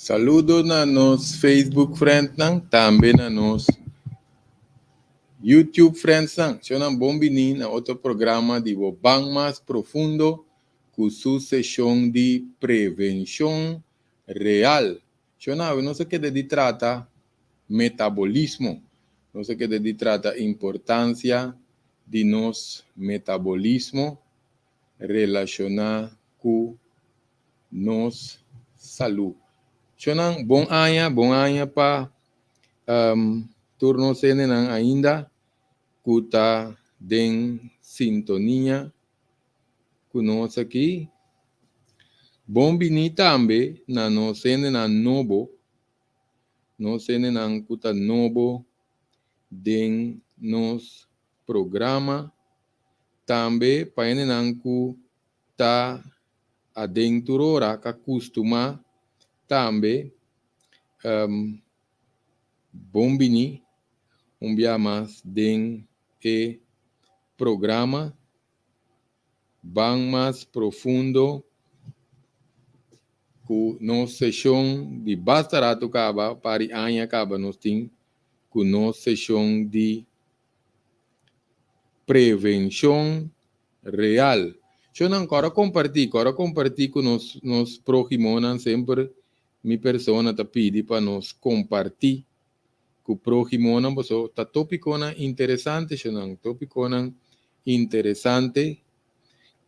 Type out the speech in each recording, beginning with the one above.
Saludo na nos Facebook friendnan, tambe na nos YouTube friendsnan. Shonnan, bon bini na otro programa di bo Ban Mas Profundo ku su seshon di prevenshon real. Shonnan, nos a keda di trata metabolismo. Nos a keda di trata importansia di nos metabolismo relashoná ku nos salú. Shonnan, bon aña pa tur nos hendenan ainda ku ta den sintonia ku nos aki. Bon bini tambe na nos hendenan nobo, nos hendenan ku ta nobo den nos programa. Tambe pa hendenan ku ta aden tur ora, ku a kustumá tambe, bon bini un bia mas den e programa Ban Mas Profundo ku nos seshon di basta ratu kaba, par di aña kaba nos tin ku nos seshon di prevenshon real. Shonnan, kòrda kompartí ku nos próhimonan. Semper mi persona ta pidi pa nos kompartí ku próhimonan, paso ta tópikonan interesante, shonnan, tópikonan interesante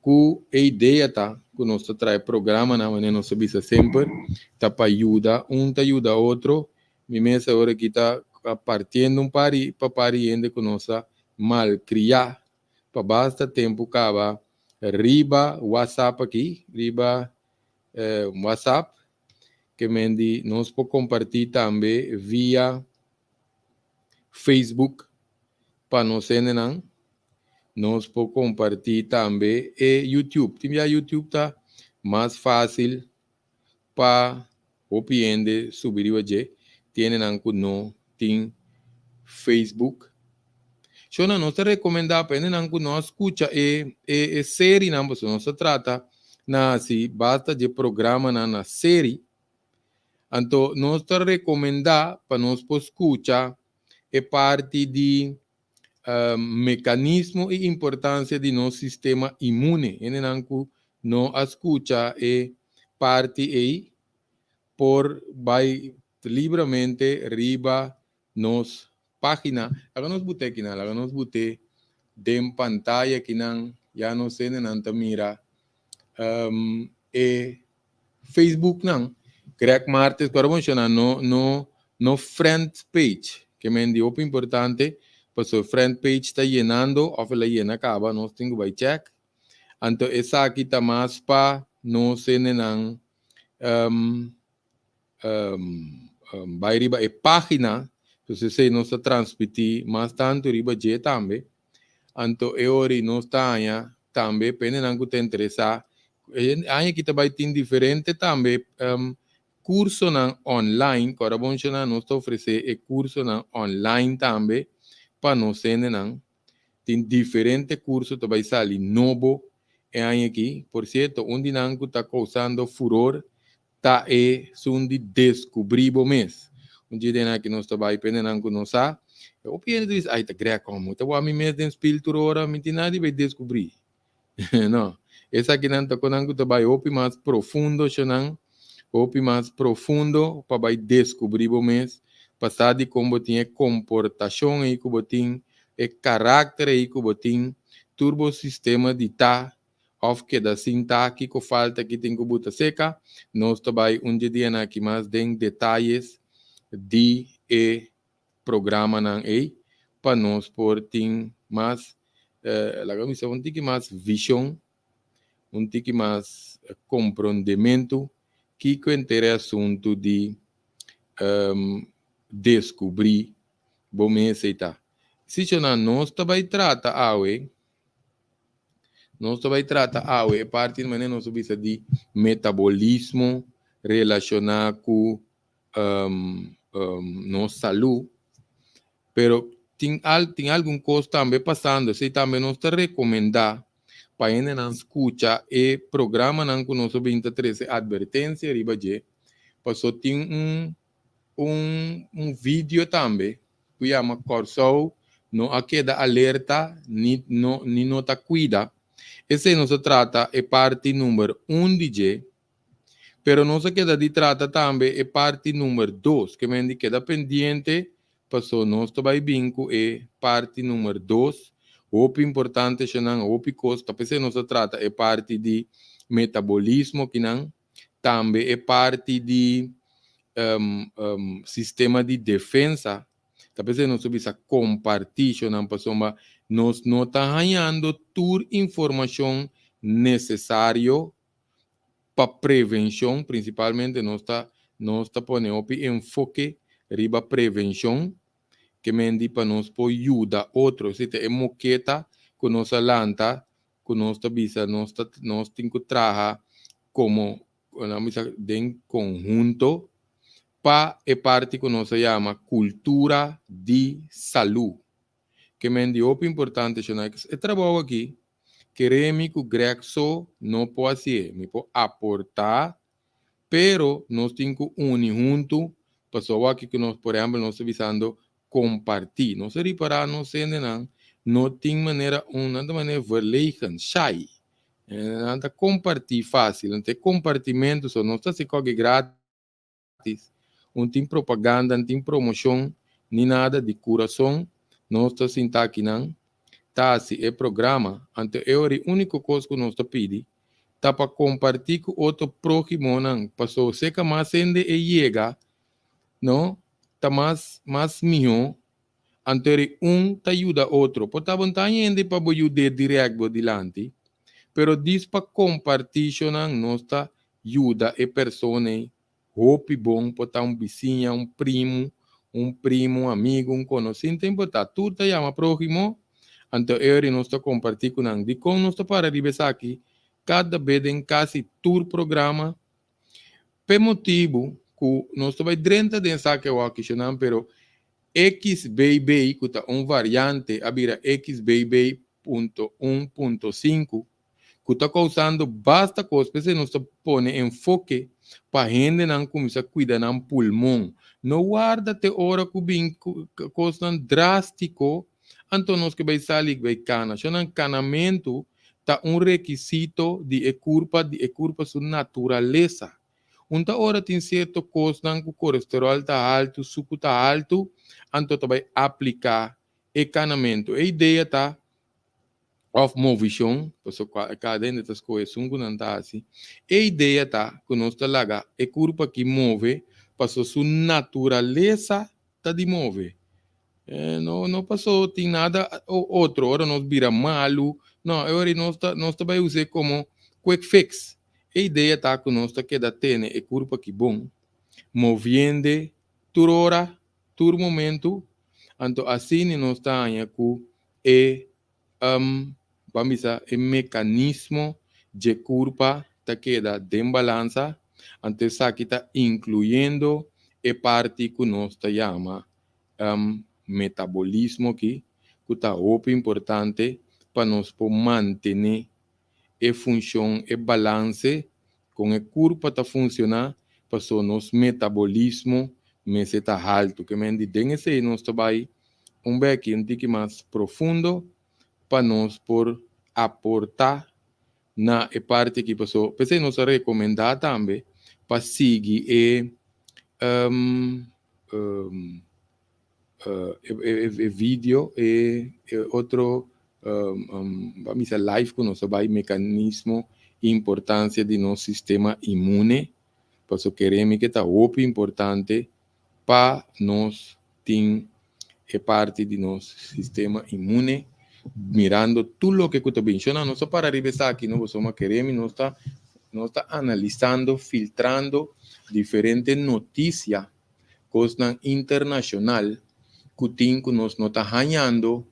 ku e idea ta ku nos ta trae programanan, manera nos ta bisa semper, ta pa yuda, un ta yuda otro. Mi mes awor aki ta partiendo un pari pa pari hende ku nos a malkriá pa basta tempu kaba riba WhatsApp aki, riba WhatsApp, ke men di nos por kompartí tambe via Facebook pa nos hendenan. Nos por kompartí tambe e YouTube. Tin via YouTube ta mas fásil pa hopi hende subi riba dje. Hendenan ku no tin Facebook. Shonnan, nos ta rekomendá pa hendenan ku no a skucha e serienan, pasobra nos ta trata na hasi basta di programanan na serie. Anto nos ta rekomendá pa nos por skucha e parti di mekanismo i importansia di nos sistema inmune. Hendenan ku no a skucha e parti ei por bai libremente riba nos página. Laga nos but'é akinan, laga nos but'é den pantaya akinan, ya nos hendenan ta mira e Facebook nan. Greg Martes, para menshoná no no no friend page, ke men di hopi importante, paso friend page ta yenando òf el a yena kaba, nos tin ku bai check. Anto esaki ta mas pa nos hendenan bai riba e página, entonces esei nos ta transmití mas tantu riba dje tambe. Anto e ora nos ta haña tambe pa hendenan ku ta interesá. Aña aki ta bai tin diferente tambe kursonan online, ku ora bo menshoná nos ta ofresé e kursonan online tambe pa nos hendenan. Tin diferente kurso ta bai sali nobo e aña aki. Por sierto, un di nan ku ta kousando furor ta esun di deskubrí bo mes. Un dia den aki nos ta bai pa hendenan ku no sa. Hopi hende ta bisa, "Ai, ta Greg komo ta wak mi mes den spil tur ora, mi tin nada di bai deskubrí." No, esakinan ta konan ku ta bai hopi mas profundo, shonnan, hopi mas profundo pa bai deskubrí bo mes, pa sa di kon bo tin e komportashon ei ku bo tin, e karakter ei ku bo tin, tur bo sistema di ta òf keda sin ta, kiko falta, ki tin ku buta seka. Nos ta bai un dianan aki mas den detaye di e programanan ei pa nos por tin mas, laga mi bisa, un tiki mas vishon, un tiki mas komprondementu kiko henter e asuntu di deskubrí bo mes ei ta. Si, shonnan, nos ta bai trata awe, nos ta bai trata awe e parti manera nos a bisa di metabolismo relashoná ku nos salú, pero tin algun kos tambe pasando. Esei tambe nos ta rekomendá pa hendenan skucha e programanan ku nos a bin ta trese atvertensia riba dje. Paso tin un video tambe ku yama Kòrsou no a keda alerta ni no ni no ta kuida. Esei nos a trata e parti number un di dje, pero nos a keda di trata tambe e parti number dos, ke men di keda pendiente paso nos ta bai bin ku e parti number dos. Hopi importante eshanan, hopi kos, ta p'esei nos a trata e parti di metabolismo kinan, tambe e parti di sistema di defensa. Ta p'esei nos ta bisa kompartí shonnan pasobra nos no ta hañando tur informashon nesesario pa prevenshon, prinsipalmente nos ta pone hopi enfoke riba prevenshon ke men di pa nos por yuda otro. Esei ta e moketa ku nos a lanta ku nos ta bisa nos tin ku traha komo bisa den konhunto pa e parti ku nos a yama kultura di salú. Ke men di hopi importante shonnan. E trabou aki, kere mi ku Greg so no por hasié. Mi por aportá, pero nos tin ku uni huntu pasobra aki ku nos, por ehèmpel, nos ta bisando kompartí. Nos a ripará nos hendenan no tin manera un nan ta manera verlegen, shy. Nan ta kompartí fásil. Anto e kompartimentu so nos ta hasi kòke grátis. Un tin propaganda, un tin promoshon, ni nada di kurason nos ta sinta akinan ta hasi e programa. Anto e ora e úniko kos ku nos ta pidi ta pa kompartí ku otro próhimonan pasobra seka mas hende e yega no ta mas mas mihó. Anto eri un ta yuda otro. Por ta bo no ta haña hende pa bo yud'é dirèkt bo dilanti, pero dis pa kompartí shonan nos ta yuda e persona ei hopi bon. Por ta un bisiña, un primu, un primo, un amigu, un konosí, no ta importá. Tur ta yama próhimo, anto eri nos ta kompartí ku nan. Dikon nos ta para riba esaki kada be den kasi tur programa? P'e motibu ku nos ta bai drenta den esaki awor kishonan, pero XBB ku ta un variante a bira XBB.1.5 ku ta kousando basta kos, p'esei nos ta pone enfoke pa hendenan kuminsá kuida nan pulmon. No warda te ora ku bin kosnan drástiko anto nos ke bai sali bai kana. Shonan kanamentu ta un rekisito di e kurpa, di e kurpa su naturalesa. Un ta ora tin sierto kosnan ku kolesteròl ta haltu, suku ta haltu, anto ta bai apliká e kanamentu. E idea ta òf movishon, pasobra kada hende ta skohe esun ku nan ta hasi. E idea ta ku nos ta laga e kurpa aki move pasobra su naturalesa ta di move. No, no paso tin nada otro, ora nos bira malu, no, e ora nos ta bai us'é komo quick fix. E idea ta ku nos ta keda tene e kurpa aki bon, moviendo tur ora, tur momento, anto asina nos ta haña ku e ban bisa e mekanismo dje kurpa ta keda den balansa, anto esaki ta inkluyendo e parti ku nos ta yama metabolismo aki, ku ta hopi importante pa nos por mantené e funshon, e balanse kon e kurpa ta funshoná, pasobra nos metabolismo mester ta haltu. Ke men di den esei nos ta bai un beki un tiki mas profundo pa nos por aportá na e parti aki pasobra p'esei nos a rekomendá tambe pa sigui e video, e otro ban bisa live ku nos a bai mekanismo i importansia di nos sistema inmune, pasobra kere mi ke ta hopi importante pa nos tin e parti di nos sistema inmune mirando tur loke ku ta bin. Shona nos a para riba esaki no pasobra kere mi nos ta analisando, filtrando diferente notisia, kosnan internashonal ku tin ku nos no ta hañando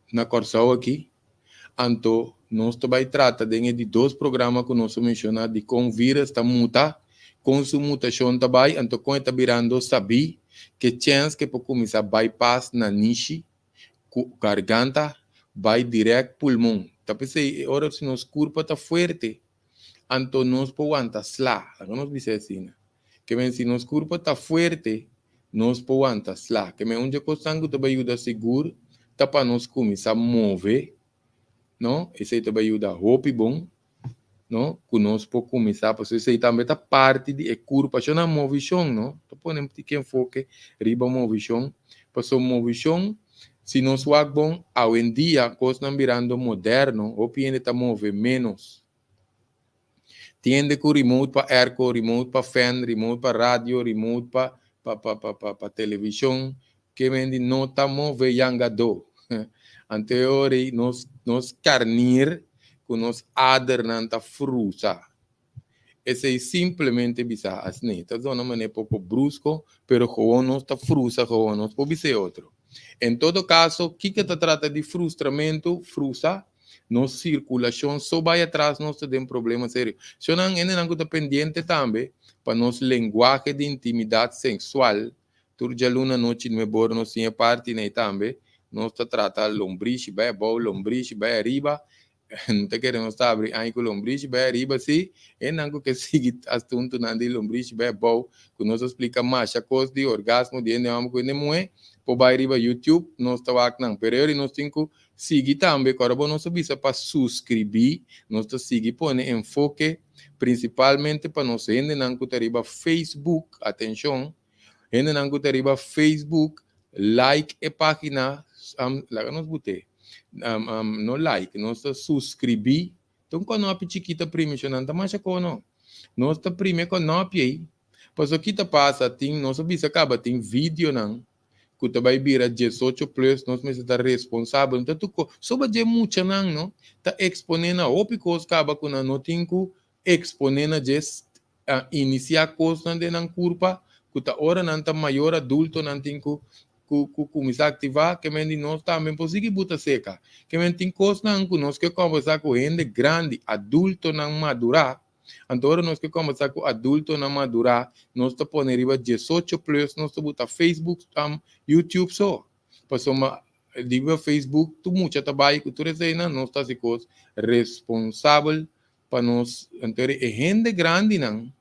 na Kòrsou aki. Anto nos ta bai trata den e di dos programa ku nos a menshoná di kon virus ta muta, kon su mutashon ta bai, anto kon e ta birando sabí ke chèns ke por kuminsá bypass nanishi ku garganta bai dirèkt pulmon. Ta p'esei e ora si nos kurpa ta fuerte, anto nos por wanta sla, laga nos bisa asina. Ke men si nos kurpa ta fuerte, nos por wanta sla. Ke men un dje kosnan ku ta bai yuda sigur ta pa nos kuminsá move, no? Esei ta bai yuda hopi bon, no? Ku nos por kuminsá, pasobra esei tambe ta parti di e kurpa. Shon nan movishon, no? Ta pone un tiki enfoke riba movishon, pasobra movishon, si nos wak bon, awendia kosnan birando moderno, hopi hende ta move ménos. Tin hende ku remote pa airco, remote pa fan, remote pa radio, remote pa pa pa pa pa pa televishon, ke men di no ta move yangadó. Anto e ora ei nos nos karnir ku nos adernan ta frusa. Esei simplemente bisa asne. Ta zona manera poko brusko, pero gewoon nos ta frusa gewoon, nos por bisa e otro. En todo kaso, kiko ta trata di frustramentu, frusa? Nos sirkulashon so bai atras nos ta den problema serio. Shonnan hendenan ku ta pendiente tambe pa nos lenguahe di intimidat sensual. Tur djaluna anochi nuebor nos tin e parti nei tambe. Nos ta trata lombrishi bai abou, lombrishi bai ariba. No ta kere nos ta abri aña ku lombrishi bai ariba si. Hendenan ku ke sigui asuntunan di lombrishi bai abou ku nos a splika masha kos di orgasmo di hende hòmber ku hende muhé por bai riba YouTube nos ta wak nan. Pero e ora nos tin ku Sigui tambe ku ora bo nos a bisa pa suskribí, nos ta sigui pone enfoke prinsipalmente pa nos hendenan ku ta riba Facebook, atenshon, hendenan ku ta riba Facebook, like e página, laga nos but'é, no like, nos ta suskribí, ta un kònòpi chikito primi shon, nan ta masha kono, nos ta primi e kònòpi ei, pasobra ki ta pasa, tin, nos a bisa kaba tin videonan ku ta bai bira diesocho plus nos mester ta responsabel no ta tur kos soba dje muchanan no ta eksponé na hopi kos kaba ku nan no tin ku eksponé na dje inisiá kosnan den nan kurpa ku ta ora nan ta mayor adulto nan tin ku ku ku kuminsá aktivá ke men di nos tambe por sigui buta seka ke men tin kosnan ku nos ke kòmbersá ku hende grandi adultonan madurá. Anto ora nos ke kombersá ku adultonan madurá, nos ta pone riba diesocho plus, nos ta buta Facebook, YouTube so. Pasobra riba Facebook tur mucha ta bai ku tur eseinan, nos ta hasi kos responsabel pa nos. Anto e hende grandinan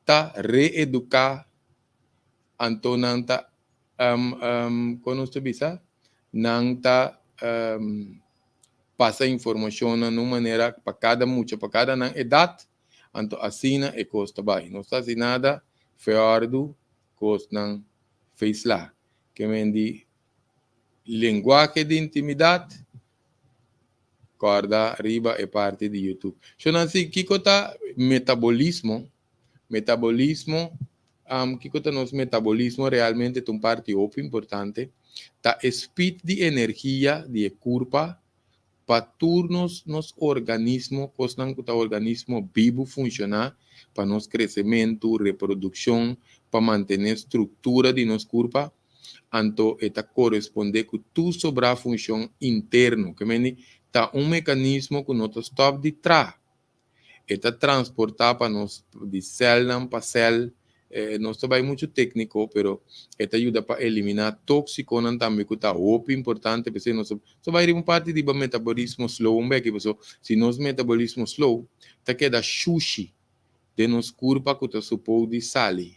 ta reeduká, anto nan ta, kon nos ta bisa? Nan ta pasa informashonnan na un manera pa kada mucha, pa kada nan edat, anto asina e kos ta bai. No ta hasi nada feòrdu kosnan feisla. Ke men di lenguahe di intimidat, kòrda riba e parti di YouTube. Shonnan si kiko ta metabolismo? Metabolismo, kiko ta nos metabolismo realmente ta un parti hopi importante, ta e speed di energia di e kurpa pa tur nos nos organismo, kosnan ku ta organismo bibu funshoná pa nos kresementu, reprodukshon, pa mantené struktura di nos kurpa, anto e ta korespondé ku tur sobrá funshon interno. Ke mende ta un mekanismo ku no ta stòp di traha. E ta transportá pa nos di sèlnan pa sèl. Nos ta bai muchu tékniko, pero e ta yuda pa eliminá tóksikonan tambe ku ta hopi importante. P'esei nos ta bai riba un parti riba metabolismo slow un beki, pasobra si nos metabolismo slow ta keda shushi den nos kurpa ku ta supou di sali.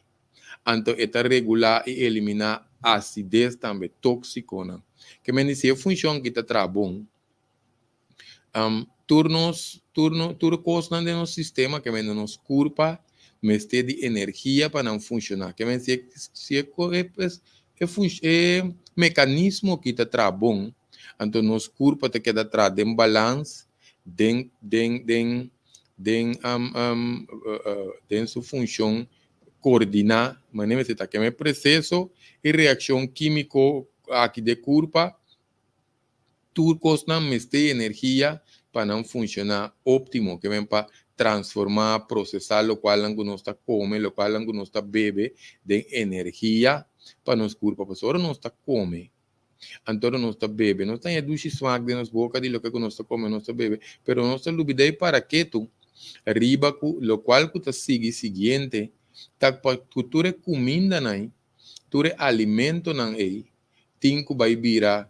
Anto e ta regulá i eliminá asides tambe, tóksikonan. Ke men di si e funshon aki ta traha bon, Tur nos, tur no, tur kosnan den nos sistema ke men den nos kurpa mester di energia pa nan funshoná. Ke men si e si e e e mekanismo aki ta traha bon, anto nos kurpa ta keda traha den balans, den den den den den su funshon koordiná, manera mester ta. Ke men e proseso i reakshon kímiko aki den kurpa Tur kosnan mester energia pa nan funshoná óptimo, ke men pa transformá, prosesá lokualnan ku nos ta kome, lokualnan ku nos ta bebe den energia pa nos kurpa. Pasobra ora nos ta kome, anto ora nos ta bebe, nos ta haña dushi smak den nos boka di loke ku nos ta kome, nos ta bebe, pero nos ta lubidá e paraketu riba ku lokual ku ta sigui siguiente ta pa ku tur e kumindanan, tur e alimentonan ei tin ku bai bira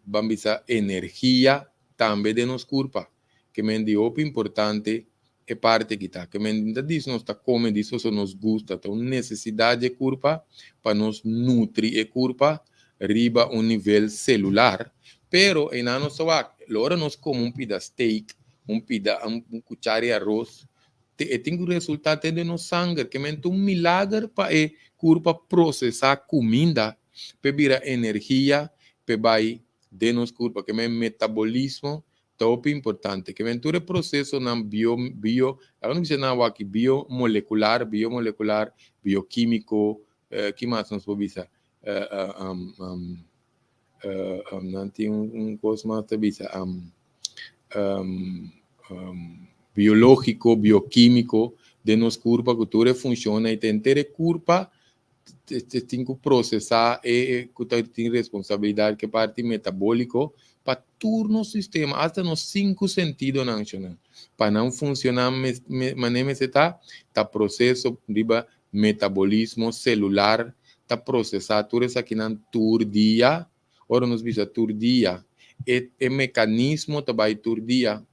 ban bisa energia tambe den nos kurpa. Ke men di hopi importante e parti aki ta. Ke men ta dis nos ta kome dis pasobra nos gusta, ta un nesesidat di e kurpa pa nos nutri e kurpa riba un nivel selular. Pero einan nos ta wak, lo ora nos kome un pida steak, un pida un kuchara di aros, te e tin ku resultá te den nos sanger. Ke men ta un milager pa e kurpa prosesá kuminda p'e bira energia p'e bai den nos kurpa. Ke men metabolismo ta hopi importante. Ke men tur e prosesonan bio bio laga nos bisa nan awaki biomolekular biomolekular, biokimiko, ki mas nos por bisa nan tin un kos mas ta bisa biológiko, biokímiko den nos kurpa ku tur e funshonnan i ta henter e kurpa tin ku prosesá e ku ta tin responsabilidat ku e parti metabóliko pa tur nos sistema, asta nos sinku sentidonan shonnan pa nan funshoná manera mester ta, ta proseso riba metabolismo selular ta prosesá tur esakinan tur dia. Ora nos bisa tur dia, e e mekanismo ta bai tur dia.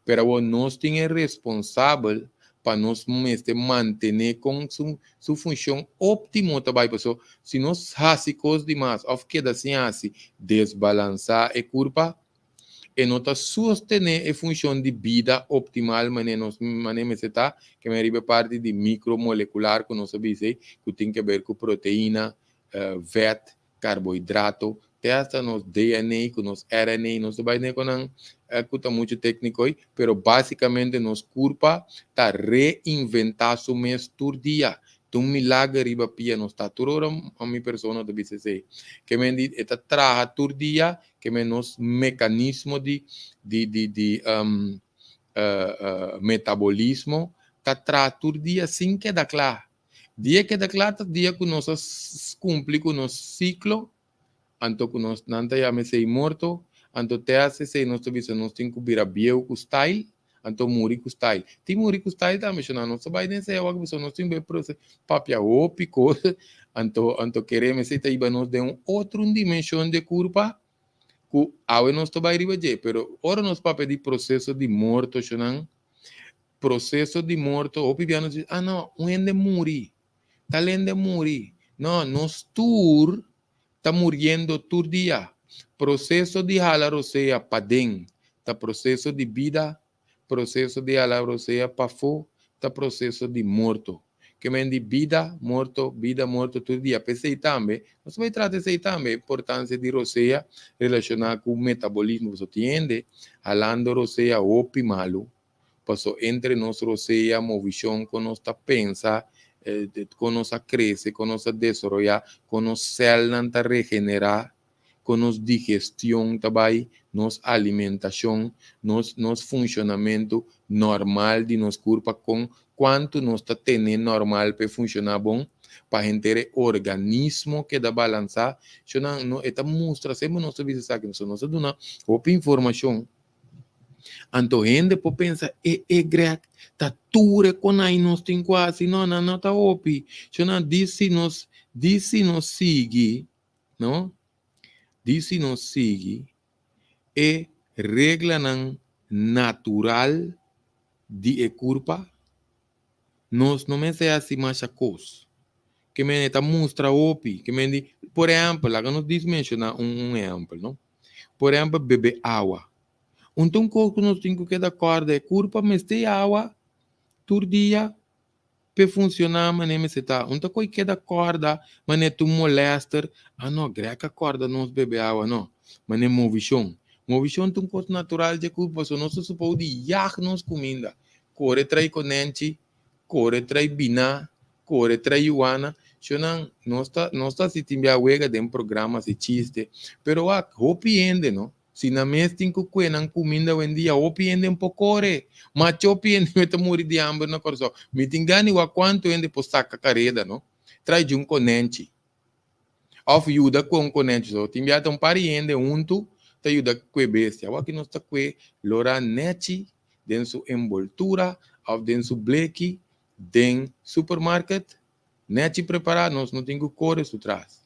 Pero awor nos tin e responsabel pa nos mester mantené kon su su funshon óptimo ta bai. Pasobra si nos hasi kos di mas òf keda sin hasi, desbalansá e kurpa, e no ta sostené e funshon di bida optimal manera nos manera mester ta, ke men riba e parti di mikromolekular ku nos a bisa ei, ku tin ke ber ku proteina, vèt, karbohidrato, te hasta nos DNA ku nos RNA, nos ta bai den konan ku ta muchu tékniko ei, pero básikamente nos kurpa ta reinventá su mes tur dia. Ta un milager riba pia nos ta. Tur ora mi persona ta bisa esei. Ke men di e ta traha tur dia, ke men nos mekanismo di di di di metabolismo ta traha tur dia sin keda kla. Dia keda kla ta dia ku nos a kumpli ku nos siklo, anto ku nos nan ta yama esei morto, anto te hasta esei nos ta bisa nos tin ku bira bieu ku style, anto muri ku style. Tin muri ku style tambe shona, nos ta bai den esei awor pasobra nos tin bai papia hopi kos, anto anto kere mester ta hiba nos den un otro dimenshon di e kurpa ku awe nos ta bai riba dje. Pero ora nos papia di proseso di morto shonnan, Proceso di morto, hopi bia nos bisa, ah no, un hende muri, tal hende muri. No, nos tur ta muriendo tur dia. Proceso di hala rosea paden ta proceso di bida, proceso di hala rosea pafó ta proceso di morto. Ke men di bida, morto, bida, morto tur dia. P'esei tambe, nos ta bai trata esei tambe, importancia di rosea relaciona cu metabolismo. Pasobra tin hende halando rosea hopi malu. Paso entre nos rosea, movishon, kon nos ta pensa, kon nos a krese, kon nos a desaroyá, kon nos sèlnan ta regenerá, kon nos digestion ta bai, nos alimentashon, nos nos funshonamentu normal di nos kurpa, kon kuantu nos ta tene normal pa e funshoná bon, pa henter e organismo keda balansá. Shonnan, no e ta mustra, semper nos ta bisa esaki, nos ta duna hopi informashon. Anto hende por pensa, e e Greg, ta tur e konai nos tin ku hasi. No, nan no ta hopi. Sho nan di si nos, di si nos sigui, no? Di si nos sigui e reglanan natural di e kurpa, nos no mester hasi masha kos. Ke men e ta mustra hopi. Ke men di, por ehèmpel, laga nos dis menshoná un un ehèmpel, no? Por ehèmpel, bebe awa. Un ta un kos ku nos tin ku keda kòrda, e kurpa mester awa tur dia p'e funshoná manera mester ta. Un ta koi keda kòrda manera ta un molèster, ah no, Greg a kòrda nos bebe awa, no. Manera movishon. Movishon ta un kos natural dje kurpa, pasobra nos ta supou di yag nos kuminda, kore trai konènchi, Kore trai biná, kore trai yuana, shonnan nos ta nos ta hasi tin bia wega den programa hasi chiste, pero wak hopi hende no, si nan mes tin ku kue nan kuminda awendia hopi hende no por kore, macho hopi hende me ta muri di hamber na Kòrsou, mi tin gana di wak kuantu hende por saka kareda no, trai djun konènchi. Òf yuda ku un konènchi. So, tin bia ta un par di hende huntu ta yuda kue bestia. Awor aki nos ta kue lora nèchi den su enboltura òf den su bleki den supermarket, nèchi prepará, nos no tin ku kore su tras.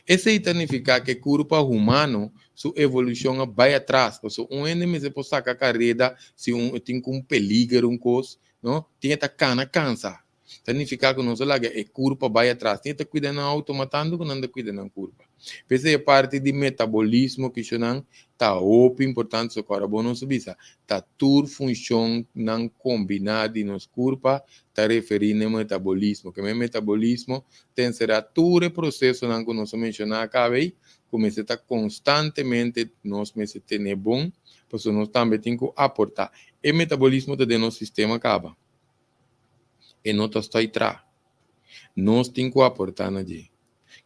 Esei ta nifiká ku e kurpa humano su evolushon a bai atras, pasobra un hende mester por saka kareda si un tin ku un peliger un kos, no, tin e ta kana kansa. Ta nifiká ku nos a laga e kurpa bai atras. Tin e ta kuida nan outo mas tantu ku nan ta kuida nan kurpa. P'esei e parti di metabolismo kishonan ta hopi importante, so kòrda bo nos a bisa ta tur funshonnan kombiná di nos kurpa ta referí na e metabolismo. Ke men metabolismo ta enserá tur e prosesonan ku nos a menshoná akaba ei ku mester ta konstantemente nos mester tene bon pasobra nos tambe tin ku aportá. E metabolismo ta den nos sistema kaba. E no ta stoi tra. Nos tin ku aportá na dje.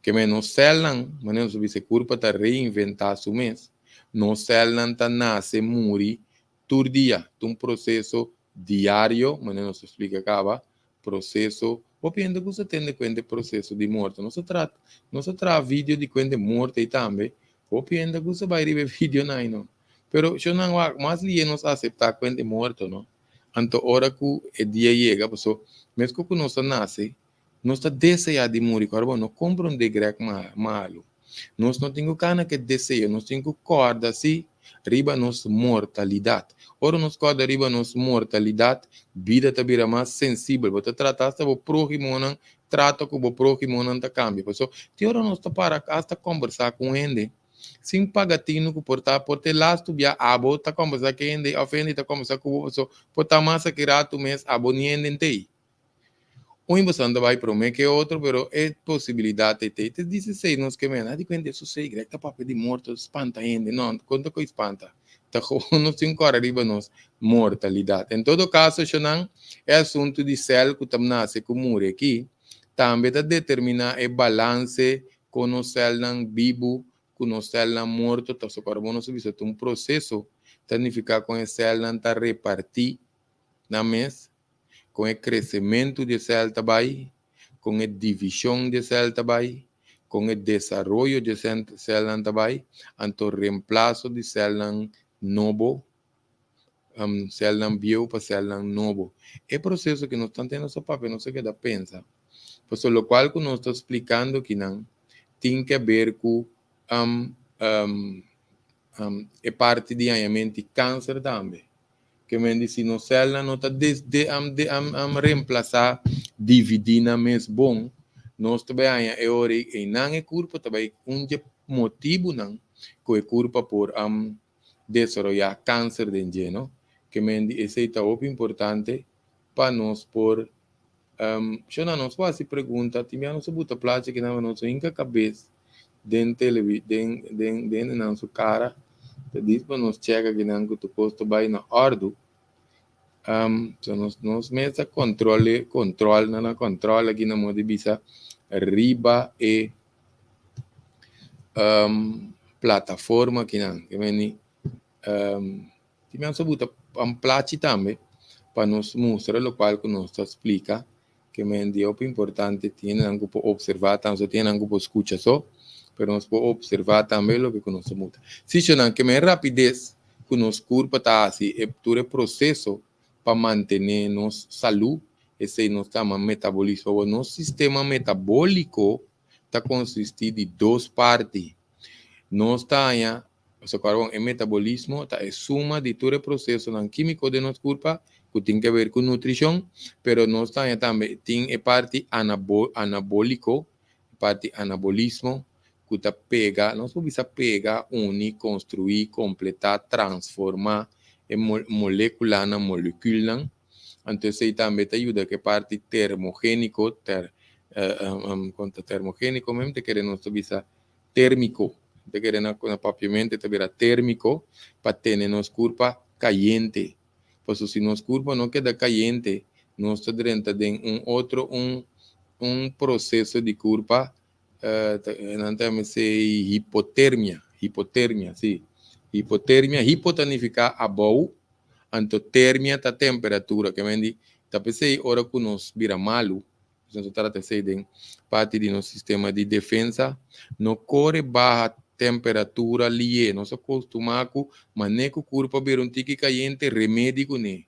Ke men nos sèlnan, manera nos a bisa e kurpa ta reinventá su mes, nos sèlnan ta nase, muri tur dia. Ta un proseso diario, manera nos a splika kaba, proseso, hopi hende gusta tende kuenta e proseso di morto. Nos a tra, nos a traha video di kuenta e morto ei tambe, hopi hende gusta bai riba e videonan ei no. Pero shownan wak, mas lihe nos aseptá kuenta e morto no. Anto ora ku e dia yega, paso meskos ku nos a nase, nos ta deseá di muri. Kòrda bo, no komprondé grek malu. Nos no tin ku kana ku e deseo, nos tin ku kòrda sí riba nos mortalidat. Ora nos kòrda riba nos mortalidat, bida ta bira mas sensibel. Bo ta trata asta bo próhimonan, trato ku bo próhimonan ta kambia. Pasobra tin ora nos ta para asta kòmbersá ku un hende sin paga tinu ku por ta por ta e lastu bia abo ta kòmbersá ku hende òf hende ta kòmbersá ku bo pasobra por ta mas aki ratu mes abo ni hende ntei. Un boso ta bai promé ke otro, pero e posibilidat ei t'ei. Ta dici esei nos ke mena di kuenta esun sei grek ta papia di morto spanta hende. No, kon ta koe spanta? Ta gewoon nos tin kòrda riba nos mortalidat. En todo kaso, shonnan, e asuntu di sèl ku ta nase ku muri aki tambe ta determiná e balanse kon nos sèlnan bibu ku nos sèlnan morto ta sokorda. Bo nos a bisa ta un proseso, ta nifiká kon e sèlnan ta repartí nan mes, kon e kresementu di e sèl ta bai, kon e divishon di e sèl ta bai, kon e desaroyo di e sèlnan ta bai, anto remplaso di sèlnan nobo, sèlnan bieu pa sèlnan nobo. E proseso ku nos ta tene nos a papia nos a keda pensa, pasobra lokual ku nos ta splikando akinan tin ke ber ku e parti di hañamento di kanser tambe. Ke men di si nos sèlnan no ta remplasá, dividí nan mes bon, nos ta bai haña e ora ei einan e kurpa ta bai un dje motibunan ku e kurpa por desaroyá kanser den dje, no. Ke men di esei ta hopi importante pa nos por Shona nos por hasi pregunta, tin bia nos a buta plachi kinan pa nos hinka kabes den televi den den den nan su kara ta dis pa nos cheka kinan ku tur kos ta bai na òrdu. So nos nos mes ta kontrole kontrol nan a kontrol aki na modo di bisa riba e plataforma kinan. Ke meni Tin nos a buta un plachi tambe pa nos mustra lokual ku nos ta splika ke men di hopi importante tin hendenan ku por opservá tambe so tin hendenan ku por skucha so pero nos por opservá tambe loke ku nos ta mutra. Sichonan ke men rapides ku nos kurpa ta hasi e tur e proseso pa mantené nos salú esei nos ta yama metabolismo. Awor nos sistema metabóliko ta konsistí di dos parti. Nos ta haña Pasobra kòrda bon, e metabolismo ta e suma di tur e prosesonan kímiko den nos kurpa ku tin ke ber ku nutrishon, pero nos ta haña tambe tin e parti anabóliko, e parti anabolismo, ku ta pega, nos por bisa pega, uni, konstruí, kompletá, transformá e molekulanan, molekülnan. Anto esei tambe ta yuda ku e parti termogéniko, ter, kon ta termogéniko mesmo ta kere nos ta bisa térmiko, ta kere na papiamento ta bira térmiko, pa tene nos kurpa kayente. Pasobra si nos kurpa no keda kayente, nos ta drenta den un otro un un proseso di kurpa, nan ta yama esei hipotermia, hipotermia, si, hipotermia, hipo ta nifiká abou, anto termia ta temperatura, ke men di ta p'esei ora ku nos bira malu, Nos ta trata esei den parti di nos sistema di defensa. No kore baha temperatura lié. Nos a kostumá ku manera ku kurpa bira un tiki kayente, remedi kuné.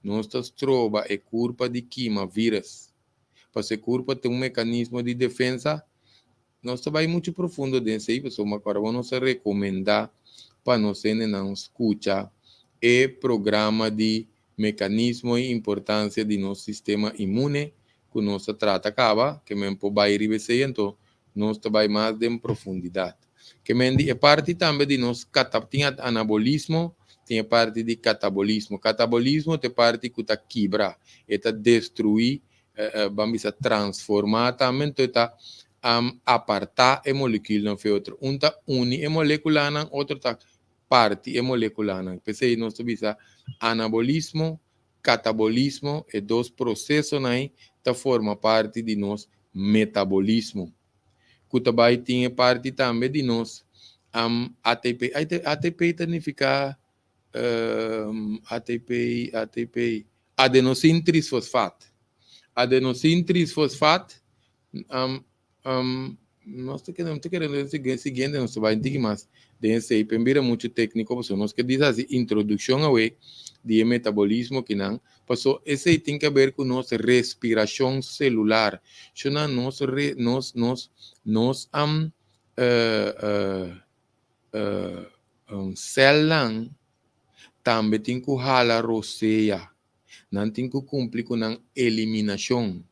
Nos ta stroba e kurpa di kima vírus. Pasobra e kurpa tin un mekanismo di defensa. Nos ta bai muchu profundo den esei, pasobra ku ora nos a rekomendá pa nos hendenan skucha e programa di mekanismo i importansia di nos sistema inmune ku nos a trata kaba, ke men por bai riba esei, anto nos ta bai mas den profundidat. Ke men di e parti tambe di nos tin anabolismo, tin e parti di katabolismo. Katabolismo ta e parti ku ta kibra, e ta destruí, ban bisa transformá tambe, anto e ta apartá e molekülnan for e otro. Un ta uni e molekulanan, otro ta parti e molekulanan. P'esei nos ta bisa anabolismo, katabolismo, e dos prosesonan ei ta forma parti di nos metabolismo. Ku ta bai tin e parti tambe di nos ATP. ATP ta nifiká ATP, ATP, adenosin trisfosfaat. Adenosin trisfosfaat, nos ta kere, ta kere den siguiente nos ta bai un tiki mas den esei, pero bira muchu tékniko, pasobra nos ke disa hasi introdukshon awe di e metabolismo kinan, paso esei tin ke ber ku nos respirashon selular. Shona nos re, nos, nos, nos sèlnan tambe tin ku hala rosea. Nan tin ku kumpli ku nan eliminashon.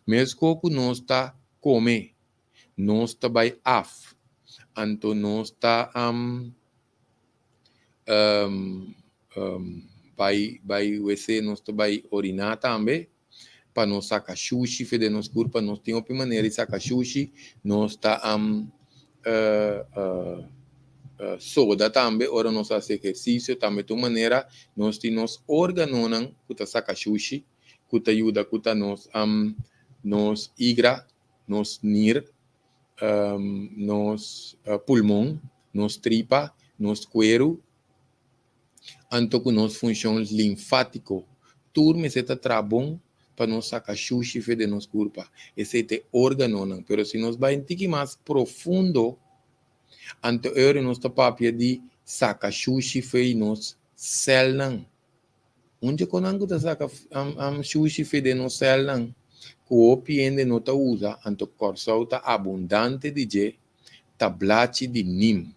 Meskos ku nos ta kome, nos ta bai af, anto nos ta bai bai wc, nos ta bai oriná tambe pa nos saka shushi for den nos kurpa. Nos tin hopi manera di saka shushi. Nos ta soda tambe ora nos hasi ehersisio, tambe ta un manera. Nos tin nos órganonan ku ta saka shushi, ku ta yuda ku ta nos nos igra, nos nir, nos pulmon, nos tripa, nos kueru, anto ku nos funshon linfátiko. Tur mester ta traha bon pa nos saka shushi fe den nos kurpa. Esei ta e órganonan. Pero si nos bai un tiki mas profundo, anto e ora nos ta papia di saka shushi fe di nos sèlnan. Un dje konan ku ta saka shushi fe den nos sèlnan ku hopi hende no ta usa, anto Kòrsou ta abundante di dje, ta blachi di nim.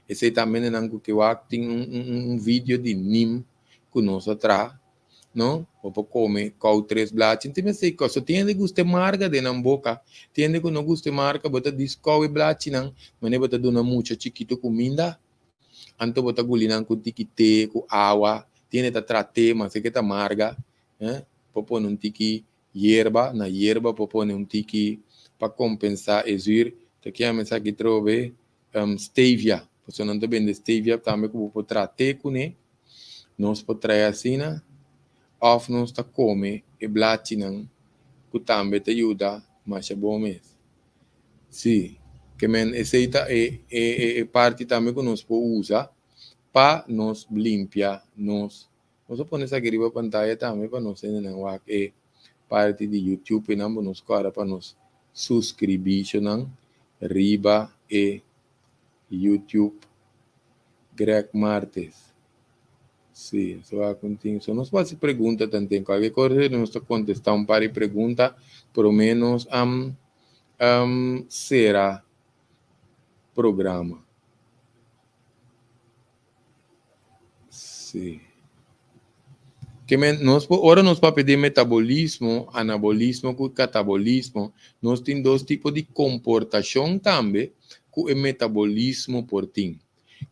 Esei ta mendenan ku ke wak tin un video di nim ku nos a traha, no? Bo por kome kou tres blachi. Tin mester kos. So tin hende gusta e marga den nan boka, tin hende ku no gusta e marga, bo ta dis kou e blachinan, manera bo ta duna mucha chikitu kuminda, anto bo ta guli nan ku tiki te, ku awa. Tin hende ta traha te, ma si ke ta marga, eh, bo pone un tiki yerba, na yerba bo pone un tiki pa kompensá e zuur. Ta kier esaki trobe stevia, pasobra nan ta bende stevia tambe ku bo por traha te kuné. Nos por traha asina òf nos ta kome e blachinan ku tambe ta yuda masha bon mes. Sí, ke men esei ta e e parti tambe ku nos por usa pa nos limpia nos. Nos a pone esaki riba pantaya tambe pa nos hendenan wak e parti di YouTube nan bo nos kòrda pa nos suskribishonan riba e YouTube Greg Martes. Sí, so wak un tin. So nos por hasi pregunta tanten. Kualke cosa nos ta kontestá un par di pregunta promé nos sera programa. Sí. Ke men nos por ora nos papia di metabolismo, anabolismo ku katabolismo, nos tin dos tipo di komportashon tambe ku e metabolismo por tin.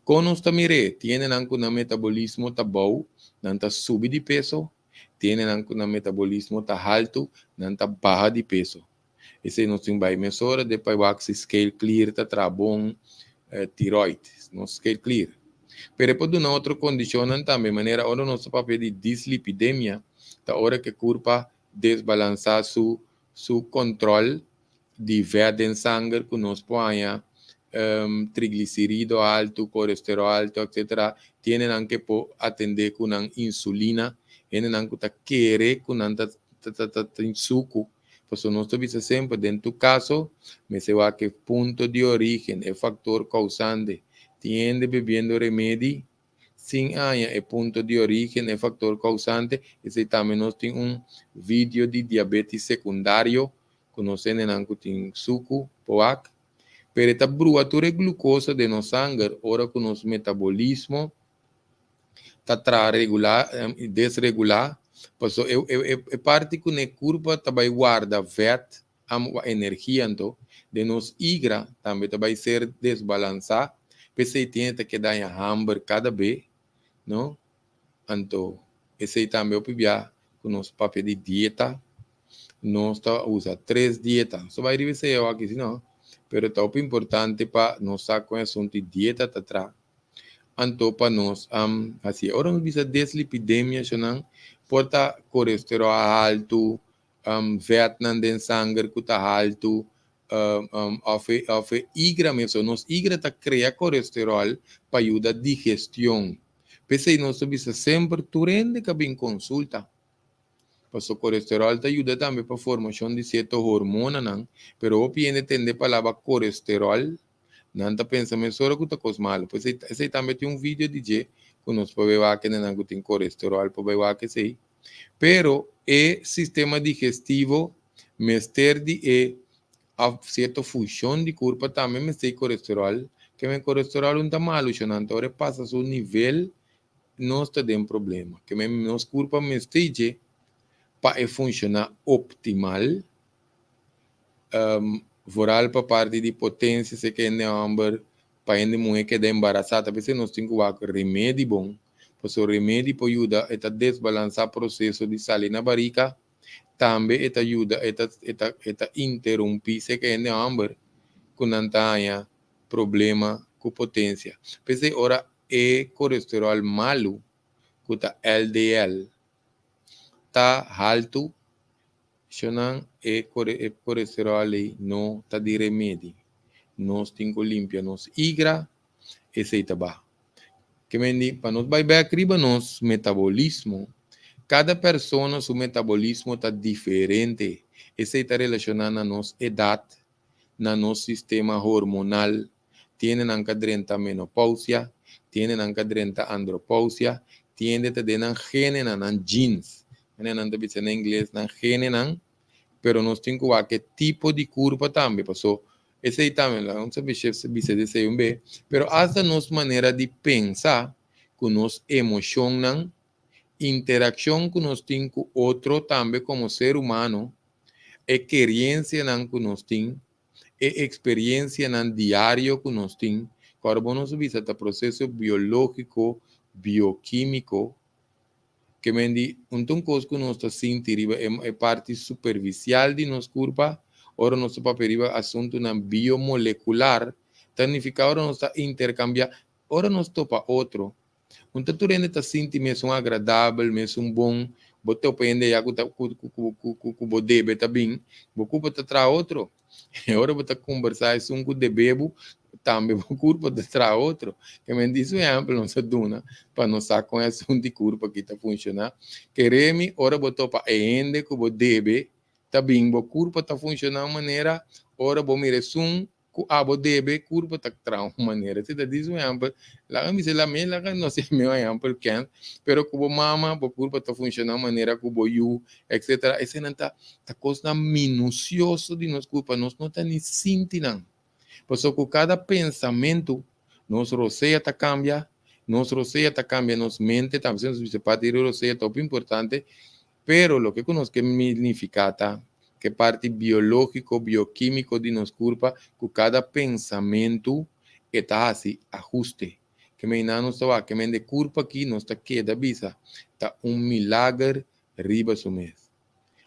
Kon nos ta mir'é? Tin hendenan ku nan metabolismo ta bou, nan ta subi di peso, tin hendenan ku nan metabolismo ta haltu, nan ta baha di peso. Esei nos tin bai mesora de pa wak si scale clear ta traha bon tiroid, nos scale clear. Pero e por duna otro condicionnan tambe, manera ora nos ta papia di dislipidemia, ta ora cu e curpa desbalansa su su control di vet den sanger cu nos por haña triglicerido alto, colesterol alto, etcetera. Tin hendenan cu por atende cu nan insulina, hendenan cu ta kere cu nan ta ta tin sucu. Pasobra nos ta bisa semper, den tur kaso mester wak e punto di orígen, e faktor kousante. Tin hende bebiendo remedi sin haña e punto di orígen, e faktor kousante. Esei tambe nos tin un video di diabetes sekundario ku nos hendenan ku tin suku por wak. Pero e ta brua tur e glukosa den nos sanger ora ku nos metabolismo ta traha regulá, desregulá, paso e e e parti ku ne kurpa ta bai warda vèt am energia anto den nos igra tambe ta bai ser desbalansá, p'esei tin e ta keda haña hamber kada be, no? Anto esei tambe hopi bia ku nos papia di dieta, nos ta usa tres dieta. Nos ta bai riba esei awor aki si no, pero ta hopi importante pa nos sa kon e asuntu di dieta ta traha. Anto pa nos hasi ora nos bisa dislipidemia, nan por ta kolesterol haltu, vetnan den sanger ku ta haltu, òf e igra mes. Nos igra ta krea kolesterol pa yuda digestion. P'esei nos ta bisa semper tur hende ku bin konsulta. Paso kolesterol ta yuda tambe pa formashon di sierto hormonanan, pero hopi hende tende palabra kolesterol, nan ta pensa mesora ku ta kos malu. Pues esei tambe tin un video di dje ku nos por bai wak nan ku tin kolesterol por bai wak esei. Pero e sistema digestivo mester di e sierto funshon di kurpa tambe mester kolesterol, ke men kolesterol no ta malu, nan ta ora pasa su nivel nos ta den problema. Ke men nos kurpa mester dje pa e funshoná optimal, vooral pa parti di potensia, se ke hende hòmber, pa hende muhé keda embarasá, p'esei nos tin ku wak remedi bon, pasobra remedi por yuda e ta desbalansá proseso di sali na barika, tambe e ta yuda e ta interumpí se ke hende hòmber ku nan ta haña problema ku potensia. P'esei ora e kolesterol malu, ku ta LDL, ta haltu, shonan, e kolesterol ei no ta di remedi. Nos tin ku limpia nos igra, esei ta baha. Ke men di, pa nos bai bèk riba nos metabolismo, kada persona su metabolismo ta diferente. Esei ta relashoná na nos edat, na nos sistema hormonal. Tin nan ku a drenta menopausia, tin nan ku a drenta andropausia, tin ta den nan genenan, nan genes. Nan ta bisa na ingles nan genenan, pero nos tin ku wak e tipo di kurpa tambe, paso esei tambe, no sabi bisa di esei un be, pero hasta nos manera di pensa, ku nos emoshonnan, interakshon ku nos tin ku otro tambe komo ser humano, e kerensianan ku nos tin, e eksperensianan diario ku nos tin, ku nos bisa ta proseso biológiko, biokímiko, ke men di un kos ku nos ta sinti riba e parti superfisial di nos kurpa, ora nos ta papia riba asuntunan biomolekular, ta nifiká ora nos ta interkambiá, ora nos topa otro, un ta tur hende ta sinti mes un agradabel, mes un bon, bo topa hende ya ku ta ku bo debe ta bin, bo kurpa ta traha otro. E ora bo ta kombersá esun ku debe bo, tambe bo kurpa ta traha otro. Ke men di su ehèmpel nos a duna pa nos sa kon asuntu di kurpa aki ta funshoná. Kere mi ora bo topa e hende ku bo debe ta bin, bo kurpa ta funshoná un manera, ora bo mira esun ku abo debe, kurpa ta traha un manera. Esei ta di su ehèmpel, laga mi bisa la mi laga no sé mi ehèmpel ken, pero ku bo mama bo kurpa ta funshoná un manera, ku bo yu, etcetera. Eseinan ta kosnan minusioso di nos kurpa, nos no ta ni sinti nan. Pasobra ku kada pensamentu nos rosea ta kambia, nos rosea ta kambia nos mente tambe. Nos bisa parti di rosea ta hopi importante, pero loke ku nos ke nifiká ta ku parti biológiko, biokímiko di nos kurpa, ku kada pensamentu e ta hasi ahuste. Ke men nos ta wak, ke men e kurpa aki nos ta keda bisa, ta un milager riba su mes.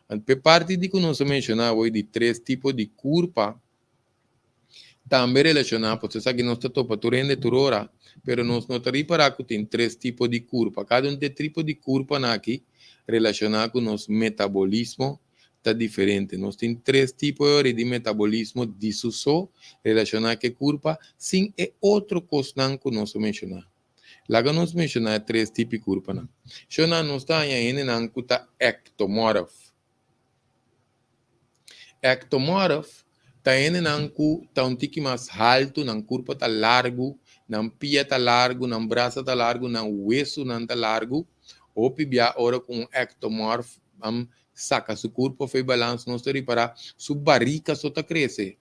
E parti di ku nos a menshoná awor di tres tipo di kurpa, tambe relashoná, pasobra esaki nos ta topa tur hende tur ora, pero nos no ta ripará ku tin tres tipo di kurpa. Kada un tipo di kurpa aki relashoná ku nos metabolismo ta diferente. Nos tin tres tipo di metabolismo di su so relashoná ku e kurpa, sin e otro kosnan ku nos a menshoná. Laga nos menshoná tres tipo di kurpanan. Shona, nos ta hendenan ku ta ectomorph. Ectomorph ta hendenan ku ta un tiki mas haltu, nan kurpa ta largu, nan pia ta largu, nan brasa ta largu, nan wesunan ta largu. Hopi bia ora ku un ectomorph saka su kurpa fo'i balans, nos ta ripará su barika so ta krese.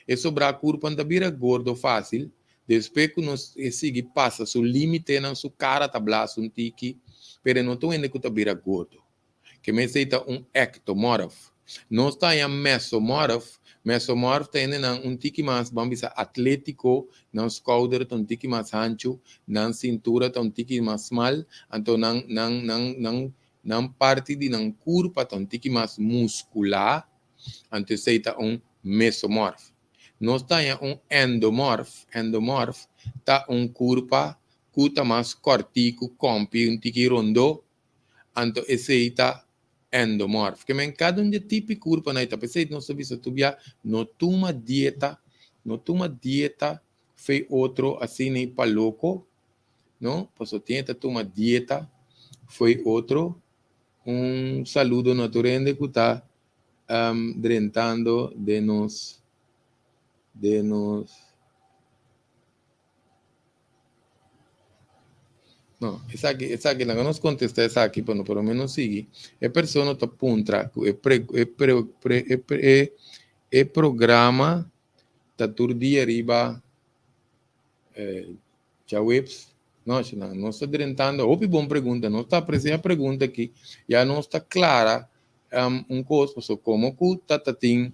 E sobrá kurpa no ta bira gordo fásil. Despues ku nos e sigui pasa su límitenan, su kara ta blasa un tiki, pero e no ta un hende ku ta bira gordo. Ke mester ta un ectomorf. Nos ta haña mesomorf. Mesomorf ta hendenan un tiki mas, ban bisa, atlétiko, nan skouder ta un tiki mas hanchu, nan sintura ta un tiki mas smal, anto nan nan nan nan nan parti di nan kurpa ta un tiki mas muskulá, anto esei ta un mesomorf. Nos ta haña un endomorf. Endomorf ta un kurpa ku ta mas kòrtiku, kòmpi, un tiki rondó, anto esei ta endomorf. Ke men kada un di e tipo di kurpanan ei ta. P'esei nos ta bisa tur bia, no tuma dieta, no tuma dieta fei otro asina ei pa loko, no, pasobra tin e ta tuma dieta fo'i otro. Un saludo na tur hende ku ta drentando den nos den nos. No, esaki, esaki, laga nos kontestá esaki pa no por lo menos sigui. E persona ta puntra ku e pre, e pre, pre, e pre, e, e programa ta tur dia riba eh, djaweps. No, no, nos ta drentando. Hopi bon pregunta. Nos ta apreciá pregunta aki. Ya nos ta klara um, un kos, paso komo ku ta ta tin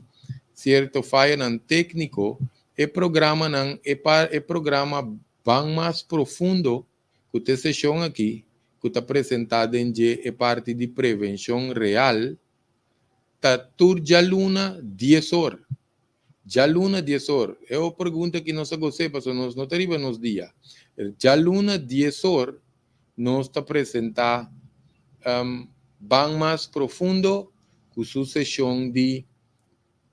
sierto fayonan tékniko, e programanan, e pa, e programa ban mas profundo ku ta e seshon aki, ku ta presentá den dje e parti di prevenshon real, ta tur djaluna dies or. Djaluna dies or. E o pregunta ki nos a gos'é pasobra nos no ta riba nos dia. Djaluna dies or nos ta presentá Ban Mas Profundo ku su seshon di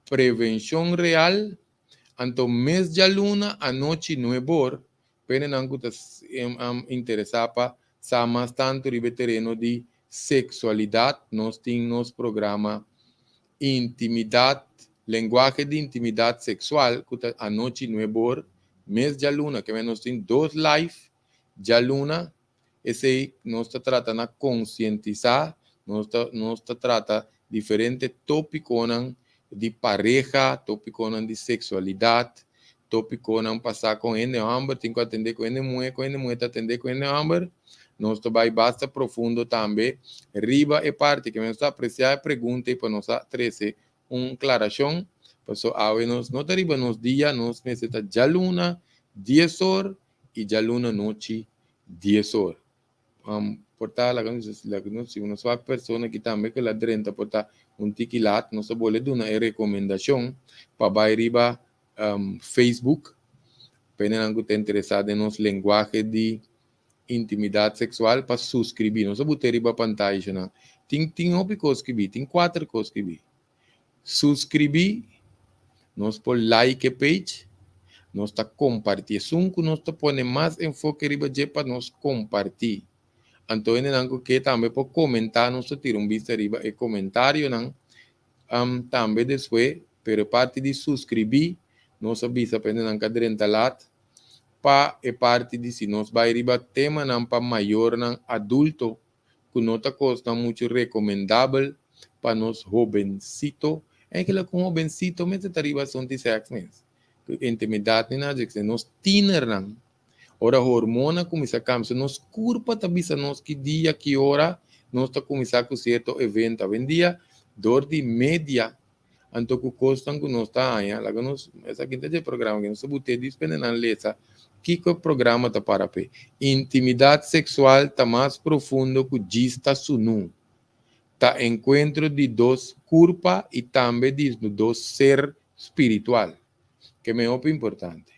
Prevenshon Real. Anto mes djaluna anochi nueb'or pendenan ku ta interesá pa sa mas tantu riba e tereno di seksualidat nos tin nos programa Intimidat, Lenguahe di intimidat seksual ku ta anochi nueb'or mes djaluna. Ke men nos tin dos live djaluna. Esei nos ta trata na konsientisá, nos ta nos ta trata diferente tópikonan di pareha, tópikonan di seksualidat, tópikonan pasá kon hende hòmber tin ku atendé ku hende muhé, kon hende muhé ta atendé ku hende hòmber. Nos ta bai basta profundo tambe riba e parti ke nos ta apresiá e pregunta i pa nos a trese un klarashon, paso awe nos no ta riba nos dia, nos mester ta djaluna dies or i djaluna nochi dies or. Por ta laga nos laga nos si nos wak persona ki tambe ku el a drenta por ta un tiki lat, nos ta bole duna e rekomendashon pa bai riba Facebook, pa hendenan ku ta interesá den nos lenguahe di intimidat seksual pa suskribí. Nos a but'é riba pantaya shonnan. Tin tin hopi kos skibí, tin kuater kos skibí. Suskribí, nos por like e page, nos ta kompartí. Esun ku nos ta pone mas enfoke riba dje pa nos kompartí. Anto hendenan ku ke tambe por komentá, nos ta tira un bista riba e komentarionan tambe despues. Pero e parti di suskribí, nos a bisa pa hendenan ka drenta lat pa e parti di si nos bai riba temanan pa mayornan adulto ku no ta kosnan muchu rekomendabel pa nos hobensito. Enkele ku un hobensito mester ta riba asuntu di sèks mes, ku intimidat ni nada dje. Nos tienernan, ora hormona kuminsá kambia, so nos kurpa ta bisa nos ki dia, ki ora nos ta kuminsá ku sierto evento. Awendia, dor di media, anto ku kosnan ku nos ta haña, laga nos, esaki ta dje programa aki, nos ta but'é dispende nan lesa kiko e programa ta para p'e. Intimidat seksual ta mas profundo ku djis ta sunú. Ta enkuentro di dos kurpa i tambe di dos ser spiritual. Ke men hopi importante.